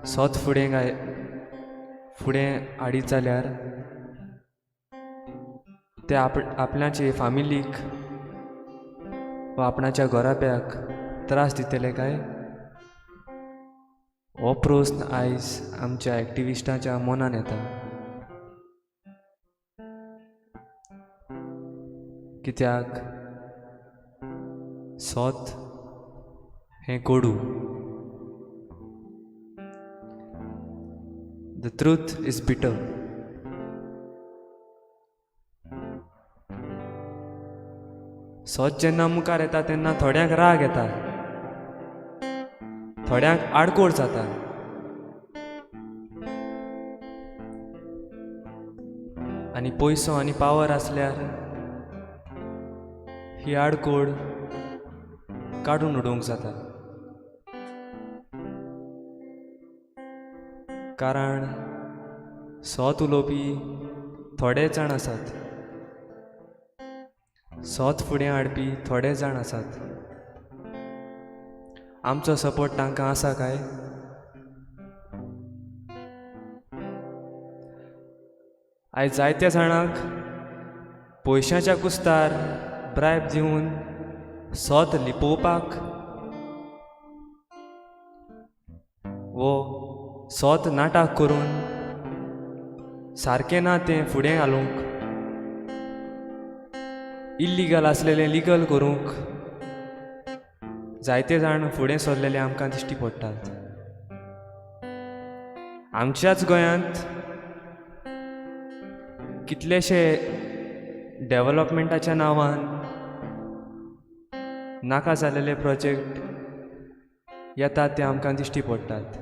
सत फुडें फुडें हाडीत जाल्यार ते आपल्याचे फामिलीक वा आपणाच्या घराब्याक त्रास दितले काय? हो प्रस्न आयज आमच्या एक्टिविस्टांच्या मनान येता. कित्याक सत हें कोडू. The truth is bitter. सत जेन्ना मुखार येता तेन्ना थोड्यांक राग येता, थोड्यांक आडकोळ जाता. आनी पयसो आनी पावर आसल्यार ही आडकोळ काडून उडोवंक जाता. कारण सत उलोवपी थोडे जाण आसात, सत फुडें हाडपी थोडे जाण आसात. आमचो सपोर्ट तांकां आसा काय? आयज जायत्या जाणांक पयशांच्या कुस्तार ब्रायब दिवन सत लिपोवपाक वो सत नाटक करून सारकें ना तें फुडें घालूंक, इल्लिगल आसलेलें लिगल करूंक जायते जाण फुडें सरलेले आमकां दिश्टी पडटात. आमच्याच गोंयांत कितलेशे डेवलपमेंटाच्या नांवान नाका जालेले प्रोजेक्ट येतात ते आमकां दिश्टी पडटात.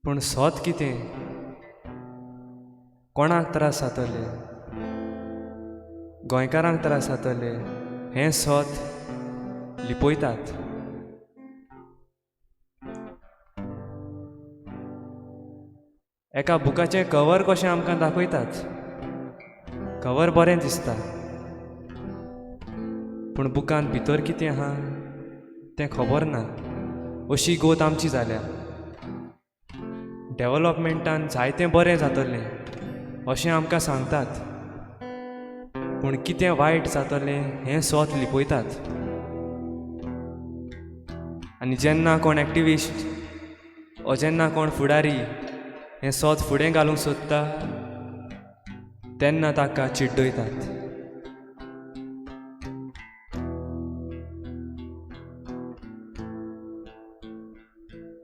पूण सत कितें, कोणाक त्रास जातले, गोंयकारांक त्रास जातले हें सत लिपयतात. एका बुकाचें कवर कशें आमकां दाखयतात, कवर बरें दिसता, पूण बुकांत भितर कितें आहा तें खबर ना. अशी गोत आमची जाल्या. डेवलपमेंटान जायतें बरें जातलें अशें आमकां सांगतात, पूण कितें वायट जातलें हें सत लिपयतात. आनी जेन्ना कोण एक्टिविस्ट ओ जेन्ना कोण फुडारी हें सत फुडें घालूंक सोदता तेन्ना ताका चिड्डयतात.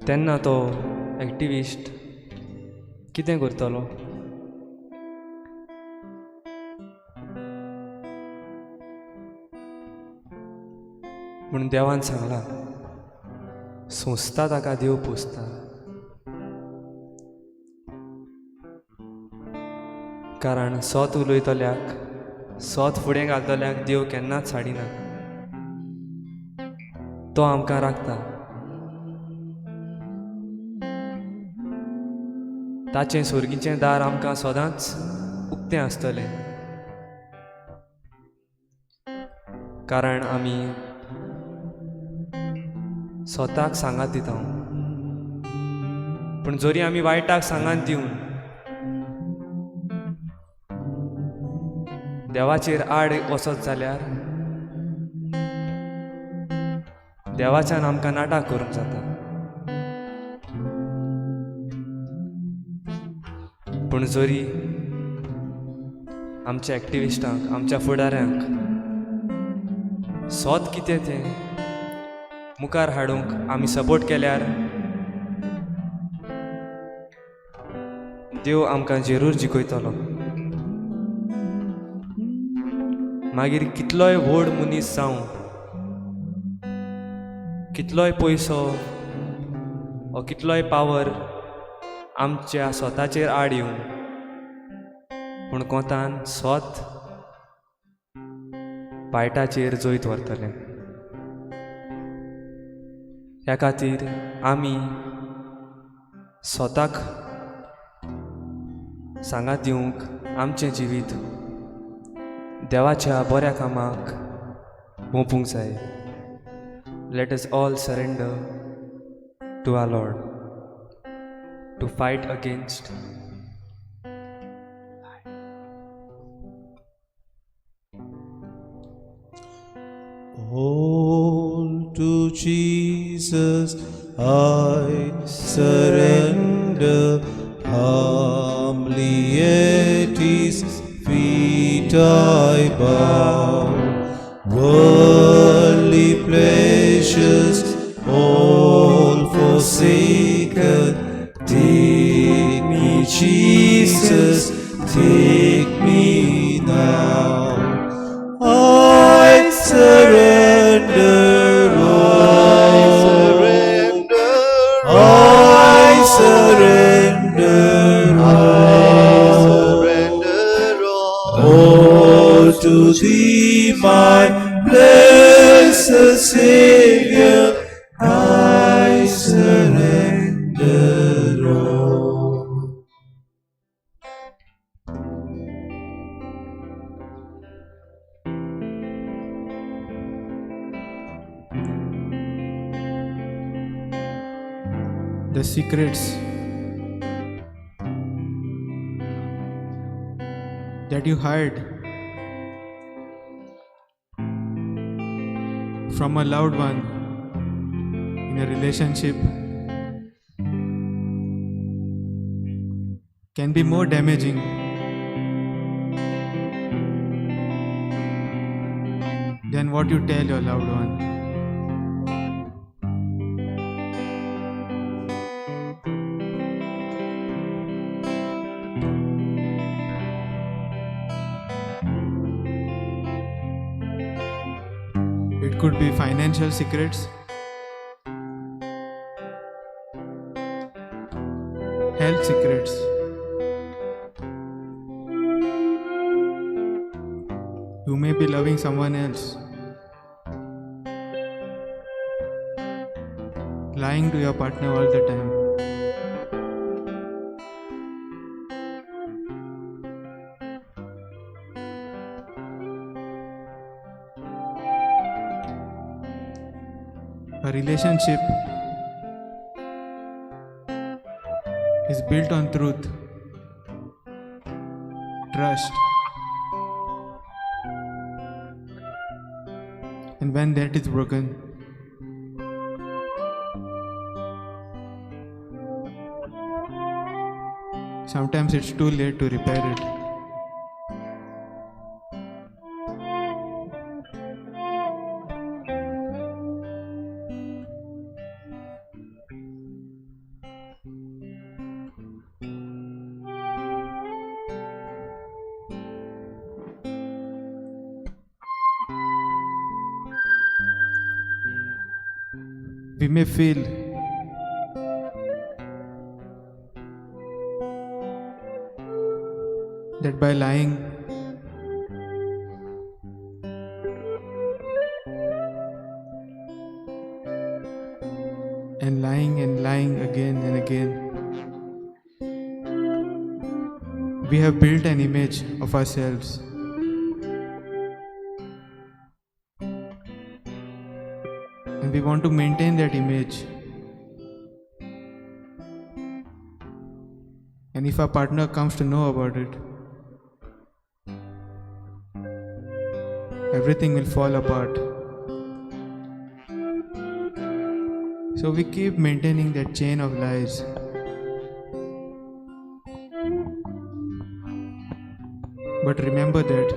तेन्ना तो एक्टिविस्ट कितें करतलो? पूण देवान सांगलां, सोंसता ताका देव पोसता. कारण सत उलयतल्याक, सत फुडें घालतल्याक देव केन्नाच साडिना, तो आमकां राखता. ताचें सोर्गीचें दार आमकां सदांच उक्तें आसतलें, कारण आमी स्वताक सांगात दिता. पूण जरी आमी वायटाक सांगात दिवन देवाचेर आड वचत जाल्यार देवाच्यान आमकां नाटक करूंक जाता. पूण जरी आमच्या एक्टिविस्टांक, आमच्या फुडाऱ्यांक सत कितें तें मुखार हाडूंक आमी सपोर्ट केल्यार देव आमकां जरूर जिखयतलो. मागीर कितलोय व्हड मनीस जावं, कितलोय पयसो वो कितलोय पावर आमच्या स्वताचेर आड येवं, पूण कोंतान स्वत वायटाचेर जैत व्हरतलें. ह्या खातीर आमी स्वताक सांगात दिवंक आमचें जिवीत देवाच्या बऱ्या कामाक ओंपूंक जाय. Let us all surrender to our Lord to fight against All to Jesus I surrender, humbly at His feet I bow. Worldly pleasures all forsaken, take me, Jesus, take me now. The secrets that you hide from a loved one in a relationship can be more damaging than what you tell your loved one. It could be financial secrets, health secrets, you may be loving someone else, lying to your partner all the time. A relationship is built on truth, trust, and when that is broken, sometimes it's too late to repair it. We may feel that by lying, and lying and lying again and again, we have built an image of ourselves. And we want to maintain that image. And if our partner comes to know about it, everything will fall apart. So we keep maintaining that chain of lies. But remember that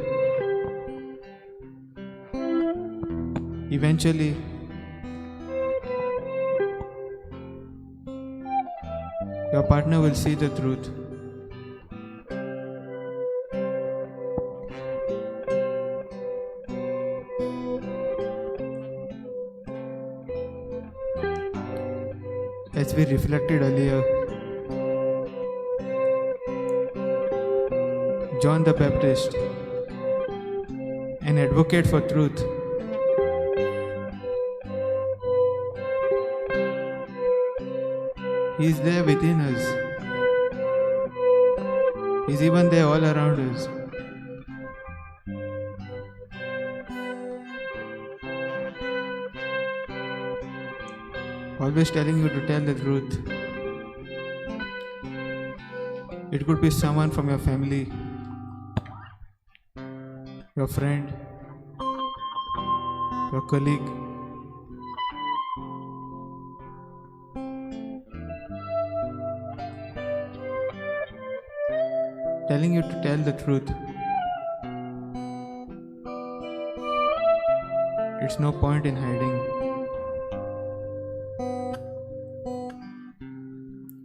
eventually your partner will see the truth. As we reflected earlier, John the Baptist, an advocate for truth, he is there within us. He is even there all around us. Always telling you to tell the truth. It could be someone from your family, your friend, your colleague. Telling you to tell the truth. It's no point in hiding.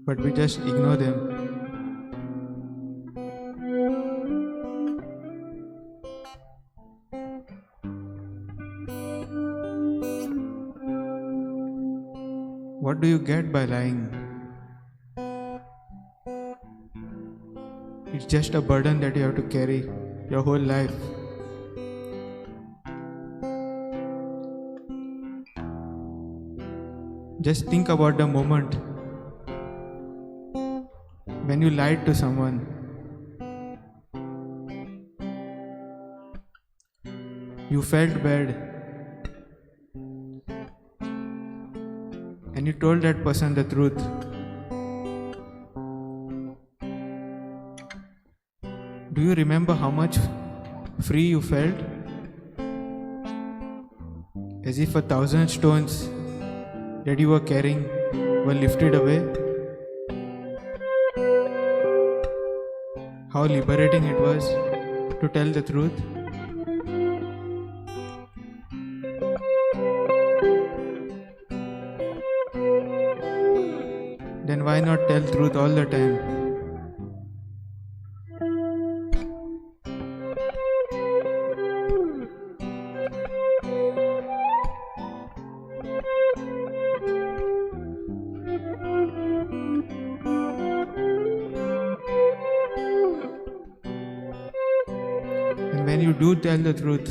But we just ignore them. What do you get by lying? It's just a burden that you have to carry your whole life. Just think about the moment when you lied to someone. You felt bad and you told that person the truth. Do you remember how much free you felt? As if 1,000 stones that you were carrying were lifted away? How liberating it was to tell the truth. Then why not tell truth all the time? And when you do tell the truth,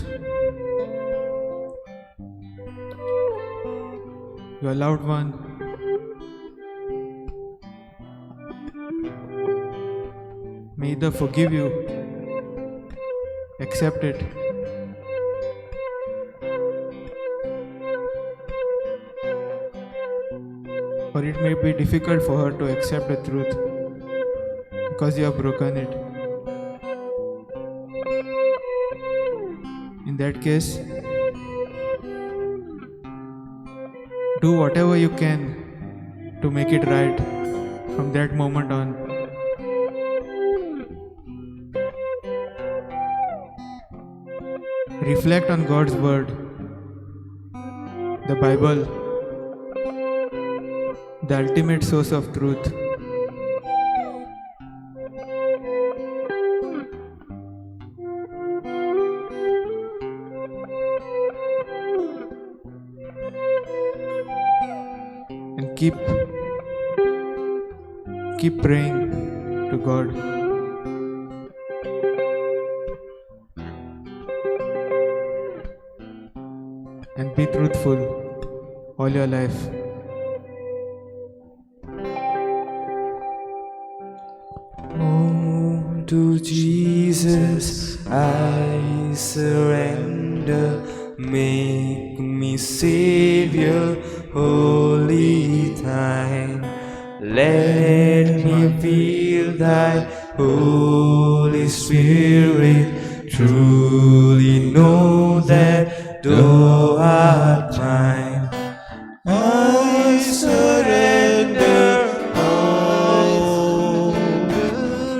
your loved one may either forgive you, accept it, or it may be difficult for her to accept the truth because you have broken it. In that case, do whatever you can to make it right from that moment on. Reflect on God's Word, the Bible, the ultimate source of truth. And keep praying to God. And be truthful all your life. Oh, to Jesus I surrender. Make me Savior, wholly thine. Let me feel thy Holy Spirit, truly know that thou art mine. I surrender all.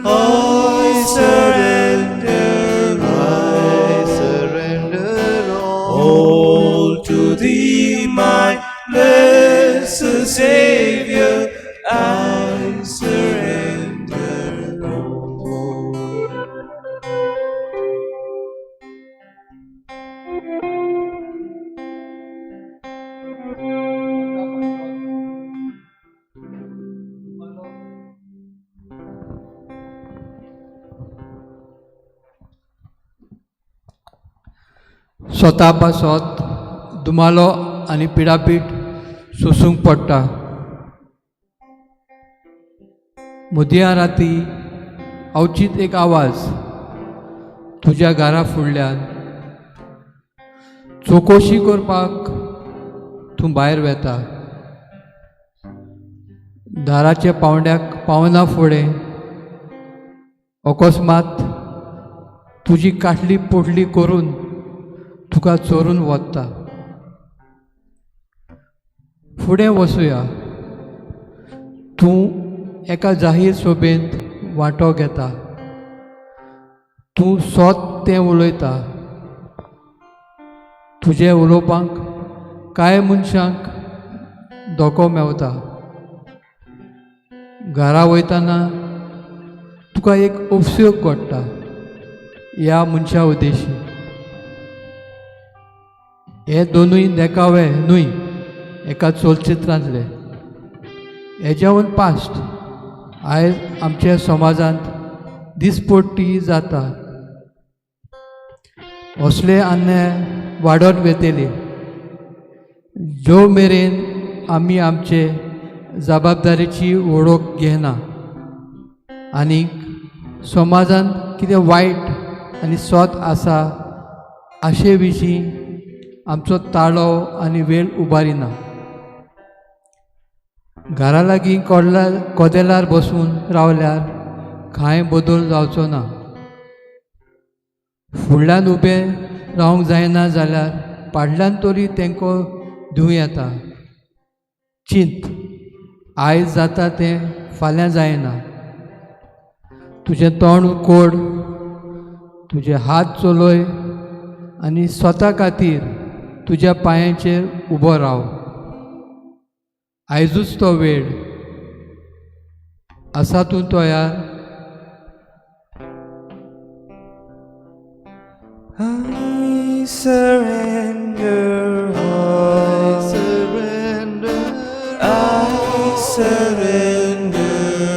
I surrender, I surrender all. all to thee, my blessed Savior. I surrender all. स्वता पासत दुमालो आनी पिडापीड सोसूंक पडटा. मदया राती अवचीत एक आवाज तुज्या घरा फुडल्यान चवकशी करपाक तूं भायर वेता. दाराच्या पावंड्याक पावना फुडें अकस्मात तुजी काटली पोटली करून तुका चोरून वता. फुडें वसुया. तूं एका जाहीर सभेंत वांटो घेता. तूं सोत तें उलयता. तुजें उलोवपाक कांय मनशांक धोको मेवता. घरा वयतना तुका एक उपसयोग घडटा ह्या मनशा उद्देशी. हे दोनूय देखावे न्हय एका चलचित्रांतले. हेज्याहून पास्ट आयज आमच्या समाजांत दिसपट्टी जाता. असले अन्याय वाडत वेतले जो मेरेन आमी आमचे जबाबदारीची वळख घेना आनी समाजांत कितें वायट आनी सत आसा हाचे विशीं आमचो ताळो आनी वेळ उबारिना. घरा लागीं कोडला कदेलार बसून रावल्यार कांय बदल जावचो ना. फुडल्यान उबें रावंक जायना जाल्यार पाडल्यान तरी तेंको दिवं येता. चिंत, आयज जाता तें फाल्यां जायना. तुजें तोंड कोड, तुजे हात चलय आनी स्वता खातीर तुज्या पांयांचेर उबो राव. आयजूच तो वेळ आसा. तूं तयार? I surrender all. I surrender. I surrender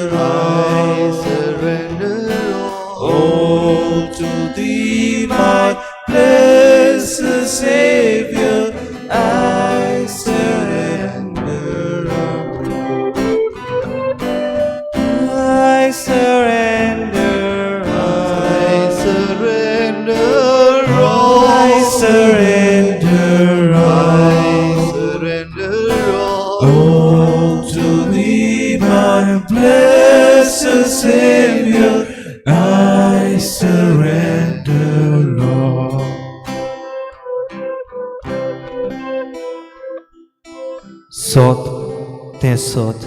I all. surrender all. All to thee, my blessed Savior, I surrender all. I surrender I all. surrender all. I surrender I all. surrender all. All to thee, my blessed Savior, I surrender, Lord. सोत तें सोत,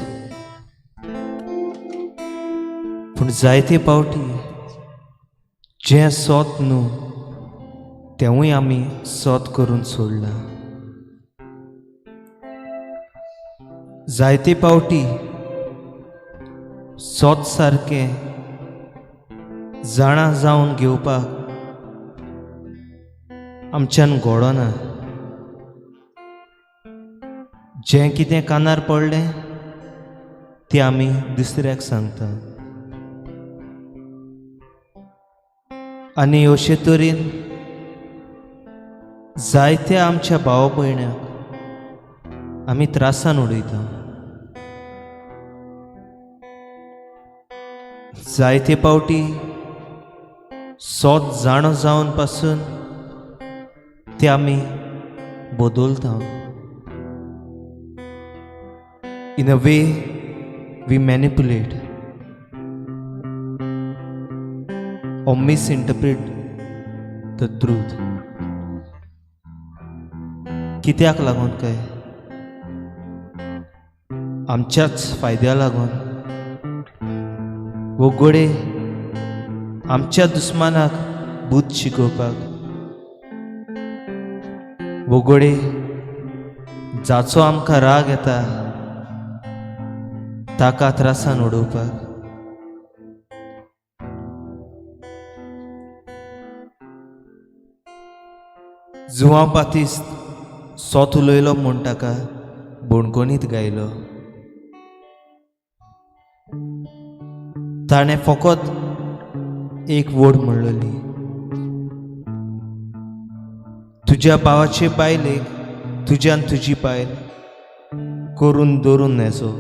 पूण जायते पावटी जें सोत न्हू तेंवूय आमी सोत करून सोडलां. जायते पावटी सोत सारकें जाणा जावन घेवपाक आमच्यान घडना. जें कितें कानार पडलें तें आमी दुसऱ्याक सांगता आनी अशे तरेन जायत्या आमच्या भाव भयण्यांक आमी त्रासान उडयता. जायते पावटी सोत जाणो जावन पासून ते आमी बदलता. In a way, we manipulate or misinterpret the truth. कित्याक लागून काय? आमच्याच फायद्या लागून वो घडये आमच्या दुस्मानाक बूद शिकोवपाक, वो घडये जाचो आमकां राग येता ताका त्रासान उडोवपाक. जुवांव बातिस्त सोत उलयलो म्हूण ताका बणकोणीत गायलो. ताणें फकत एक वड म्हणलेली, तुज्या भावाचे बायलेक तुज्यान तुजी बायल करून दवरून नेजो.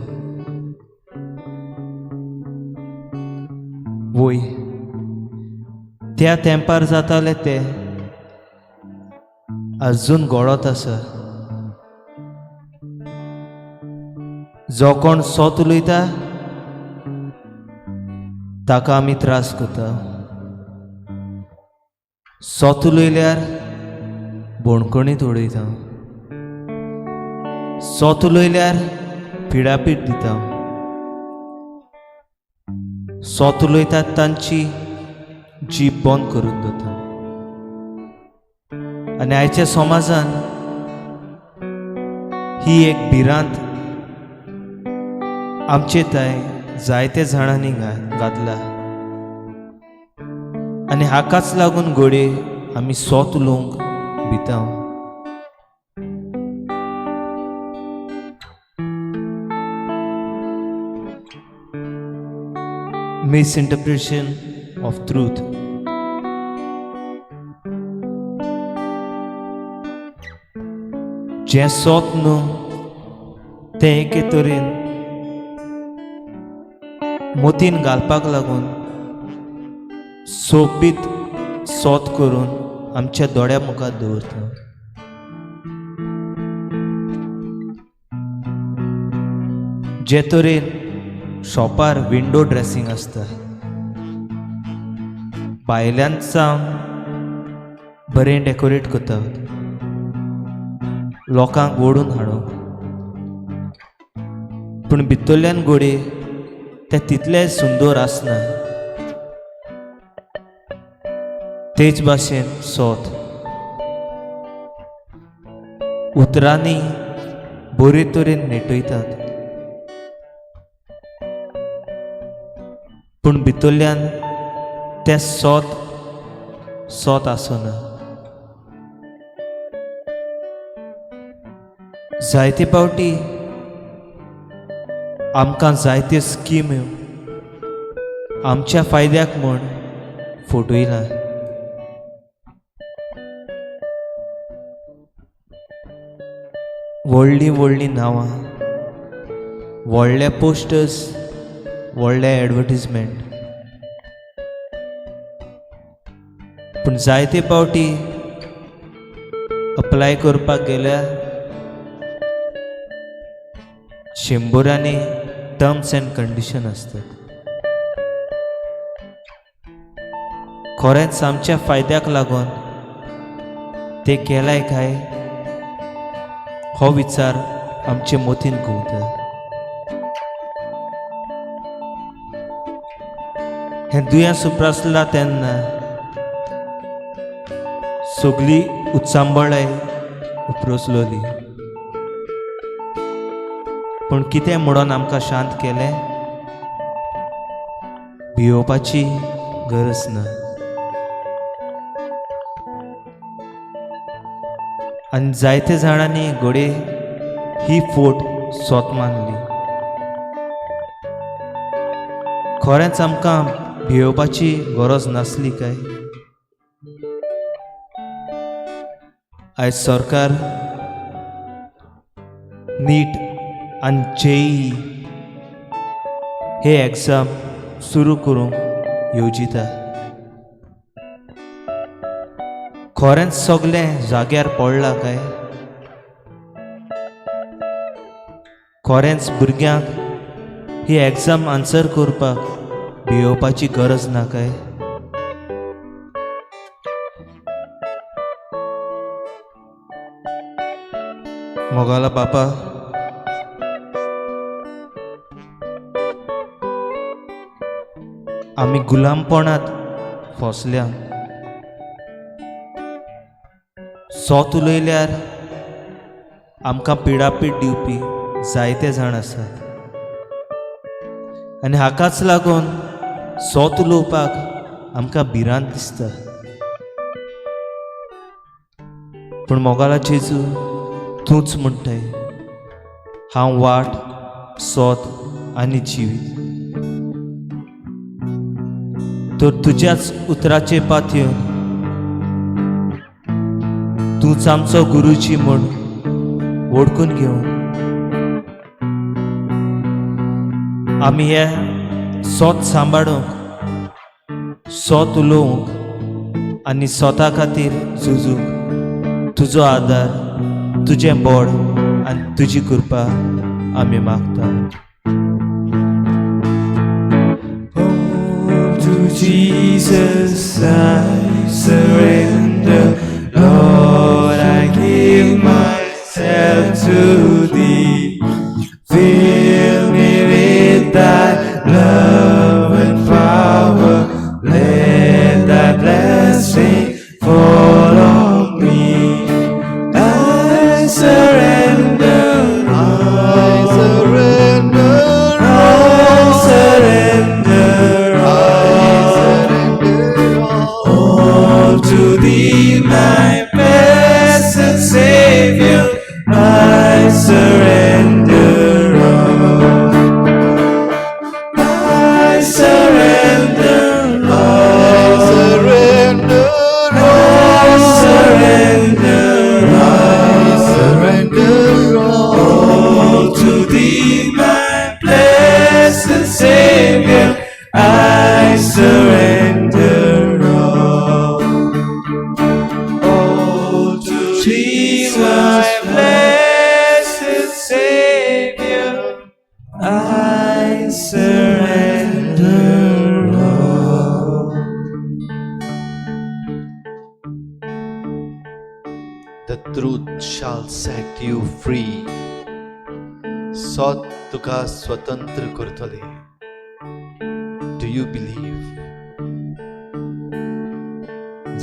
वय त्या तेंपार जाताले ते अजून घडत आसा. जो कोण सोत उलयता ताका आमी त्रास करता. सोत उलयल्यार बणकणीत उडयता, सोत उलयल्यार पिडापीड दिता, सोत उलयतात तांची जीब बंद करून दवरता. आनी आयच्या समाजान ही एक भिरांत आमचे थंय जायते जाणांनी घातला आनी हाकाच लागून घडये आमी सोत उलोवंक भिता. Misinterpretation of truth. जें सोत न्हू तें एके तरेन मोतीन घालपाक लागून सोबीत सोत करून आमच्या दोळ्या मुखार दवरता. जे तरेन शॉपार विंडो ड्रेसिंग आसता, भायल्यान सावन बरें डेकोरेट करतात लोकांक ओडून हाडूंक, पूण भितरल्यान घोडये तें तितलें सुंदर आसना. तेच भाशेन सोत उतरांनी बरे तरेन नेटयतात, पूण भितरल्यान तें सोत सोत आसना. जायते पावटी आमकां जायत्यो स्किम्यो आमच्या फायद्याक म्हूण फटयला. व्हडलीं व्हडलीं नांवां, व्हडले पोस्टर्स, व्हडले एडवर्टीजमेंट, पूण जायते पावटी अप्लाय करपाक गेल्यार शंबरांनी टर्म्स एंड कंडिशन आसतात. खरेंच आमच्या फायद्याक लागून ते केलाय काय हो विचार आमचे मतीन घुंवता. हें दुयेंस उप्रासलां तेन्ना सगळी उचांबळाय उप्रासलोली, पूण कितें म्हणून आमकां शांत केलें? भियोवपाची गरज ना. आनी जायते जाणांनी घडये ही फोट सोत मानली. खरेंच आमकां भियोवपाची गरज नासली काय? आयज सरकार नीट आनी जेईई हे एग्जाम सुरू करूंक येवजिता. खरेंच सगळें जाग्यार पडलां काय? खरेंच भुरग्यांक ही एग्जाम आन्सर करपाक भियोवपाची गरज ना काय? मोगाला बापा, आमी गुलामपणांत फसल्या. सोत उलयल्यार आमकां पिडापीड दिवपी जायते जाण आसात आनी हाकाच लागून सोत उलोवपाक आमकां भिरांत दिसता. पूण मोगाला जेजू तूंच म्हणटाय, हांव वाट, सोत आनी जिवीत. तर तुज्याच उतराचे पातयेवन तूंच आमचो गुरुजी म्हूण वळखून घेवन आमी हे सोत सांबाळूंक, सोत उलोवंक आनी सोता खातीर झुजूंक तुजो आदार, तुजें बळ आनी तुजी कृपा आमी मागता. To Jesus I surrender, Lord, I give myself to Thee. Fill me with Thy love and power, let Thy blessing fall on me. I surrender, I surrender, I surrender all to Thee, my blessed Savior, I surrender all. I surrender all. Surrender, I surrender I surrender all. all to Thee, my blessed Savior, I surrender all. All to Thee, my blessed Savior, I surrender all. set you free. सत तुका स्वतंत्र करतले. Do you believe?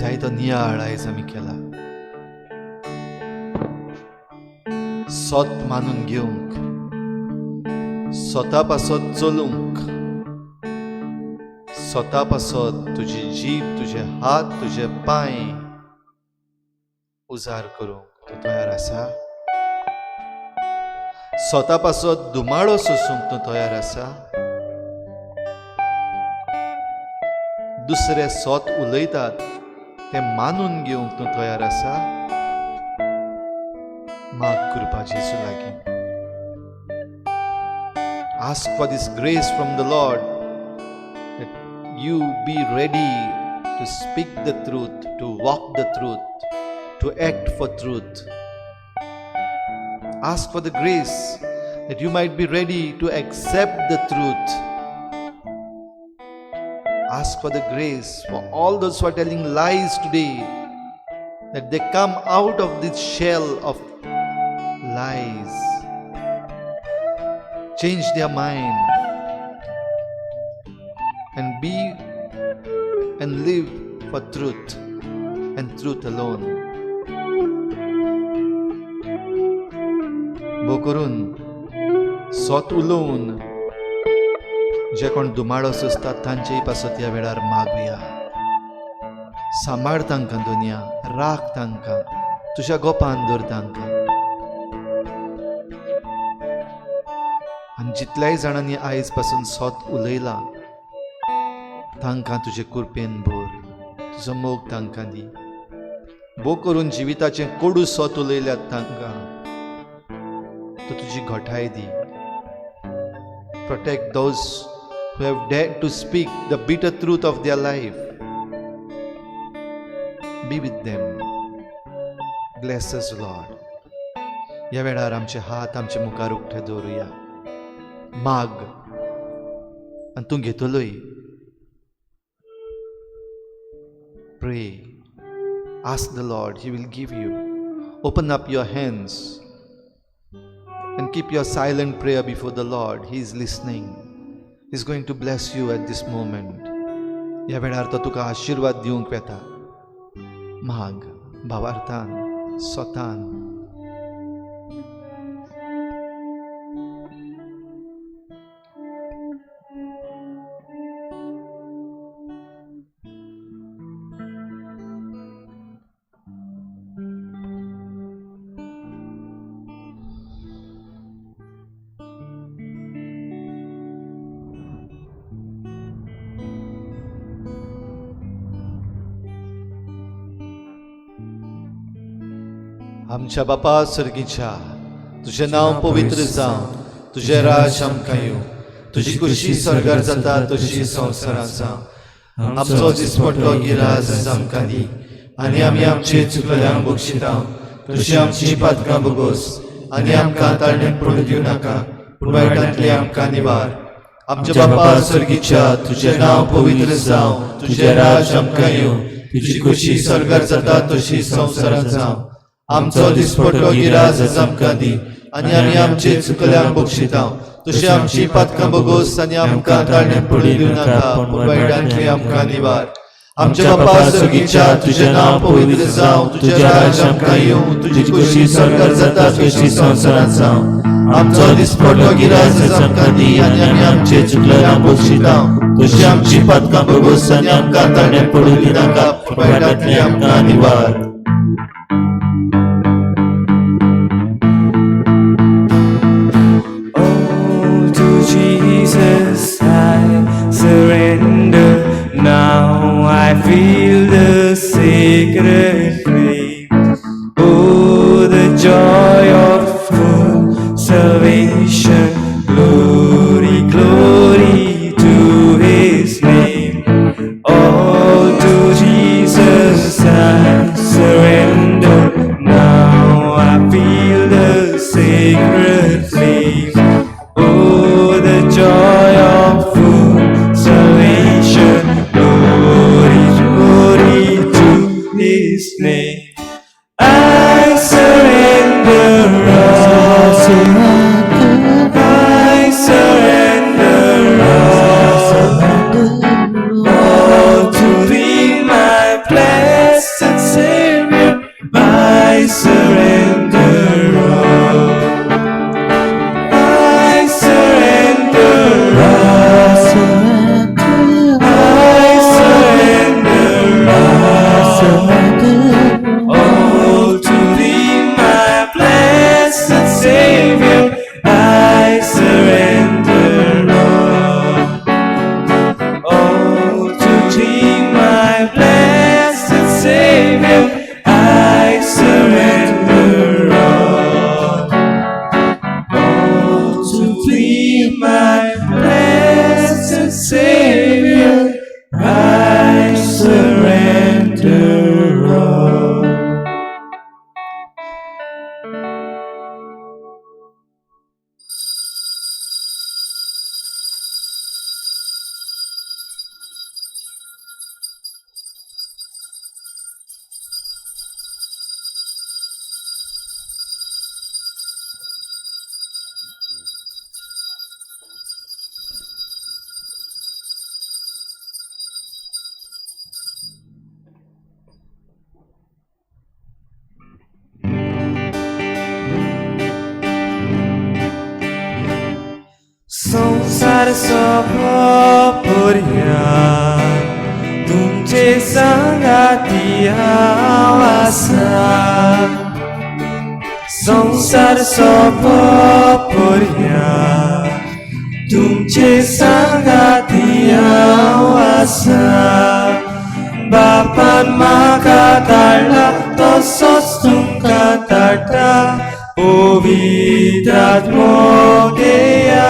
जायतो नियाळ आयज आमी केला. सत मानून घेवंक, स्वता पासत चलूंक, स्वता पासत तुजी जीब, तुजे हात, तुजे पांय उजार करूंक तूं तयार आसा? स्वता पासत धुमाळो सोसूंक तूं तयार आसा? दुसरे सत उलयतात तें मानून घेवंक तूं तयार आसा? माग कृपा जेजू लागीं. Ask for this grace from the Lord that you be ready to speak the truth, to walk the truth, to act for truth. Ask for the grace that you might be ready to accept the truth. Ask for the grace for all those who are telling lies today, that they come out of this shell of lies, change their mind and be and live for truth and truth alone. भो करून सत उलोवन जे कोण दुमाळो सोंसतात तांचेय पासत ह्या वेळार मागुया. सांबाळ तांकां दुनिया, राख तांकां, तुज्या गोपान दवर तांकां. आनी जितल्याय जाणांनी आयज पासून सत उलयलां तांकां तुजे कृपेन भर, तुजो मोग तांकां दी. भो करून जिविताचें कोडू सत उलयल्यात तांकां तूं तुजी घटाय दी. Protect those who have dared to speak the bitter truth of their life. Be with them. Bless us, Lord. ह्या वेळार आमचे हात आमचे मुखार उक्ते दवरुया. माग आनी तूं घेतलोय. Pray. Ask the Lord, He will give you. Open up your hands and keep your silent prayer before the Lord. He is listening. He is going to bless you at this moment. ह्या वेळार तो तुका आशिर्वाद दिवंक वेता. माग भावार्थान, स्वतान. आमच्या बापा सर्गीच्या, तुझें नांव पवित्र जावं, तुझें राज आमकां येवं, तुजी खुशी स्वर्गार जाता तशी संवसारांत जावं. आमचो दिसपट्टो गिरास आमकां दी आनी आमी आमचे चुकल्यांक बक्षिता तशी आमची पातकां भोगोस आनी आमकां ताळणेंत पडूं दिवं नाका, पूण वायटांतले आमकां निवार. आमच्या बापा सर्गीच्या, तुझें नांव पवित्र जावं, तुझें राज आमकां येवं, तुजी खुशी स्वर्गार जाता तशी संवसारांत जावं. आमचो दिसपट्टो गिरास आमकां दी आनी आमी आमचे चुकल्यांक बक्षिता तशी आमची पातकां भोगोस आनी आमकां ताळणेंत पडूं दिवं नाका, पूण वायटांतले आमकां निवार. आमच्या बापा सर्गीच्या, तुझें नांव पवित्र जावं, तुझें राज आमकां येवं, तुजी खुशी स्वर्गार जाता तशी संवसारांत जावं. आमचो दिसपट्टो गिरास आमकां दी आनी आमी आमचे चुकल्यांक बक्षिता तशी आमची पातकां भोगोस आनी आमकां ताळणेंत पडूं दिवं नाका, पूण वायटांतले आमकां निवार. Jesus, I surrender. Now I feel the sacred flame. Oh, the joy of full salvation. Glory, glory to His name. All to Jesus I surrender. Now I feel the sacred flame. Oh, the joy of full salvation. Glory, glory. संवसार सोंपोपर्या तुमचे सांगाती हांव आसा. संवसार सोंपोपर्या तुमचे सांगाती हांव आसा. बापान म्हाका धाडला तसोच तुमकां धाडटा पवित्र आत्मो घेया.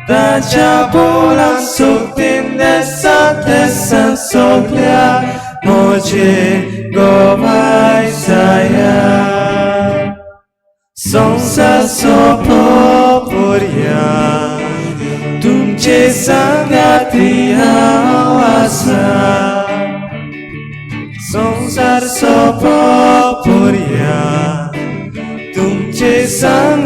ताच्या बोलान सोगतीन देसा देसान सोगल्या म्हजे गोवाय जाया. संवसार सोंपोपर्या तुमचे सांगाती हांव आसा. संवसार सोंपोपर्या तुमचे सांगाती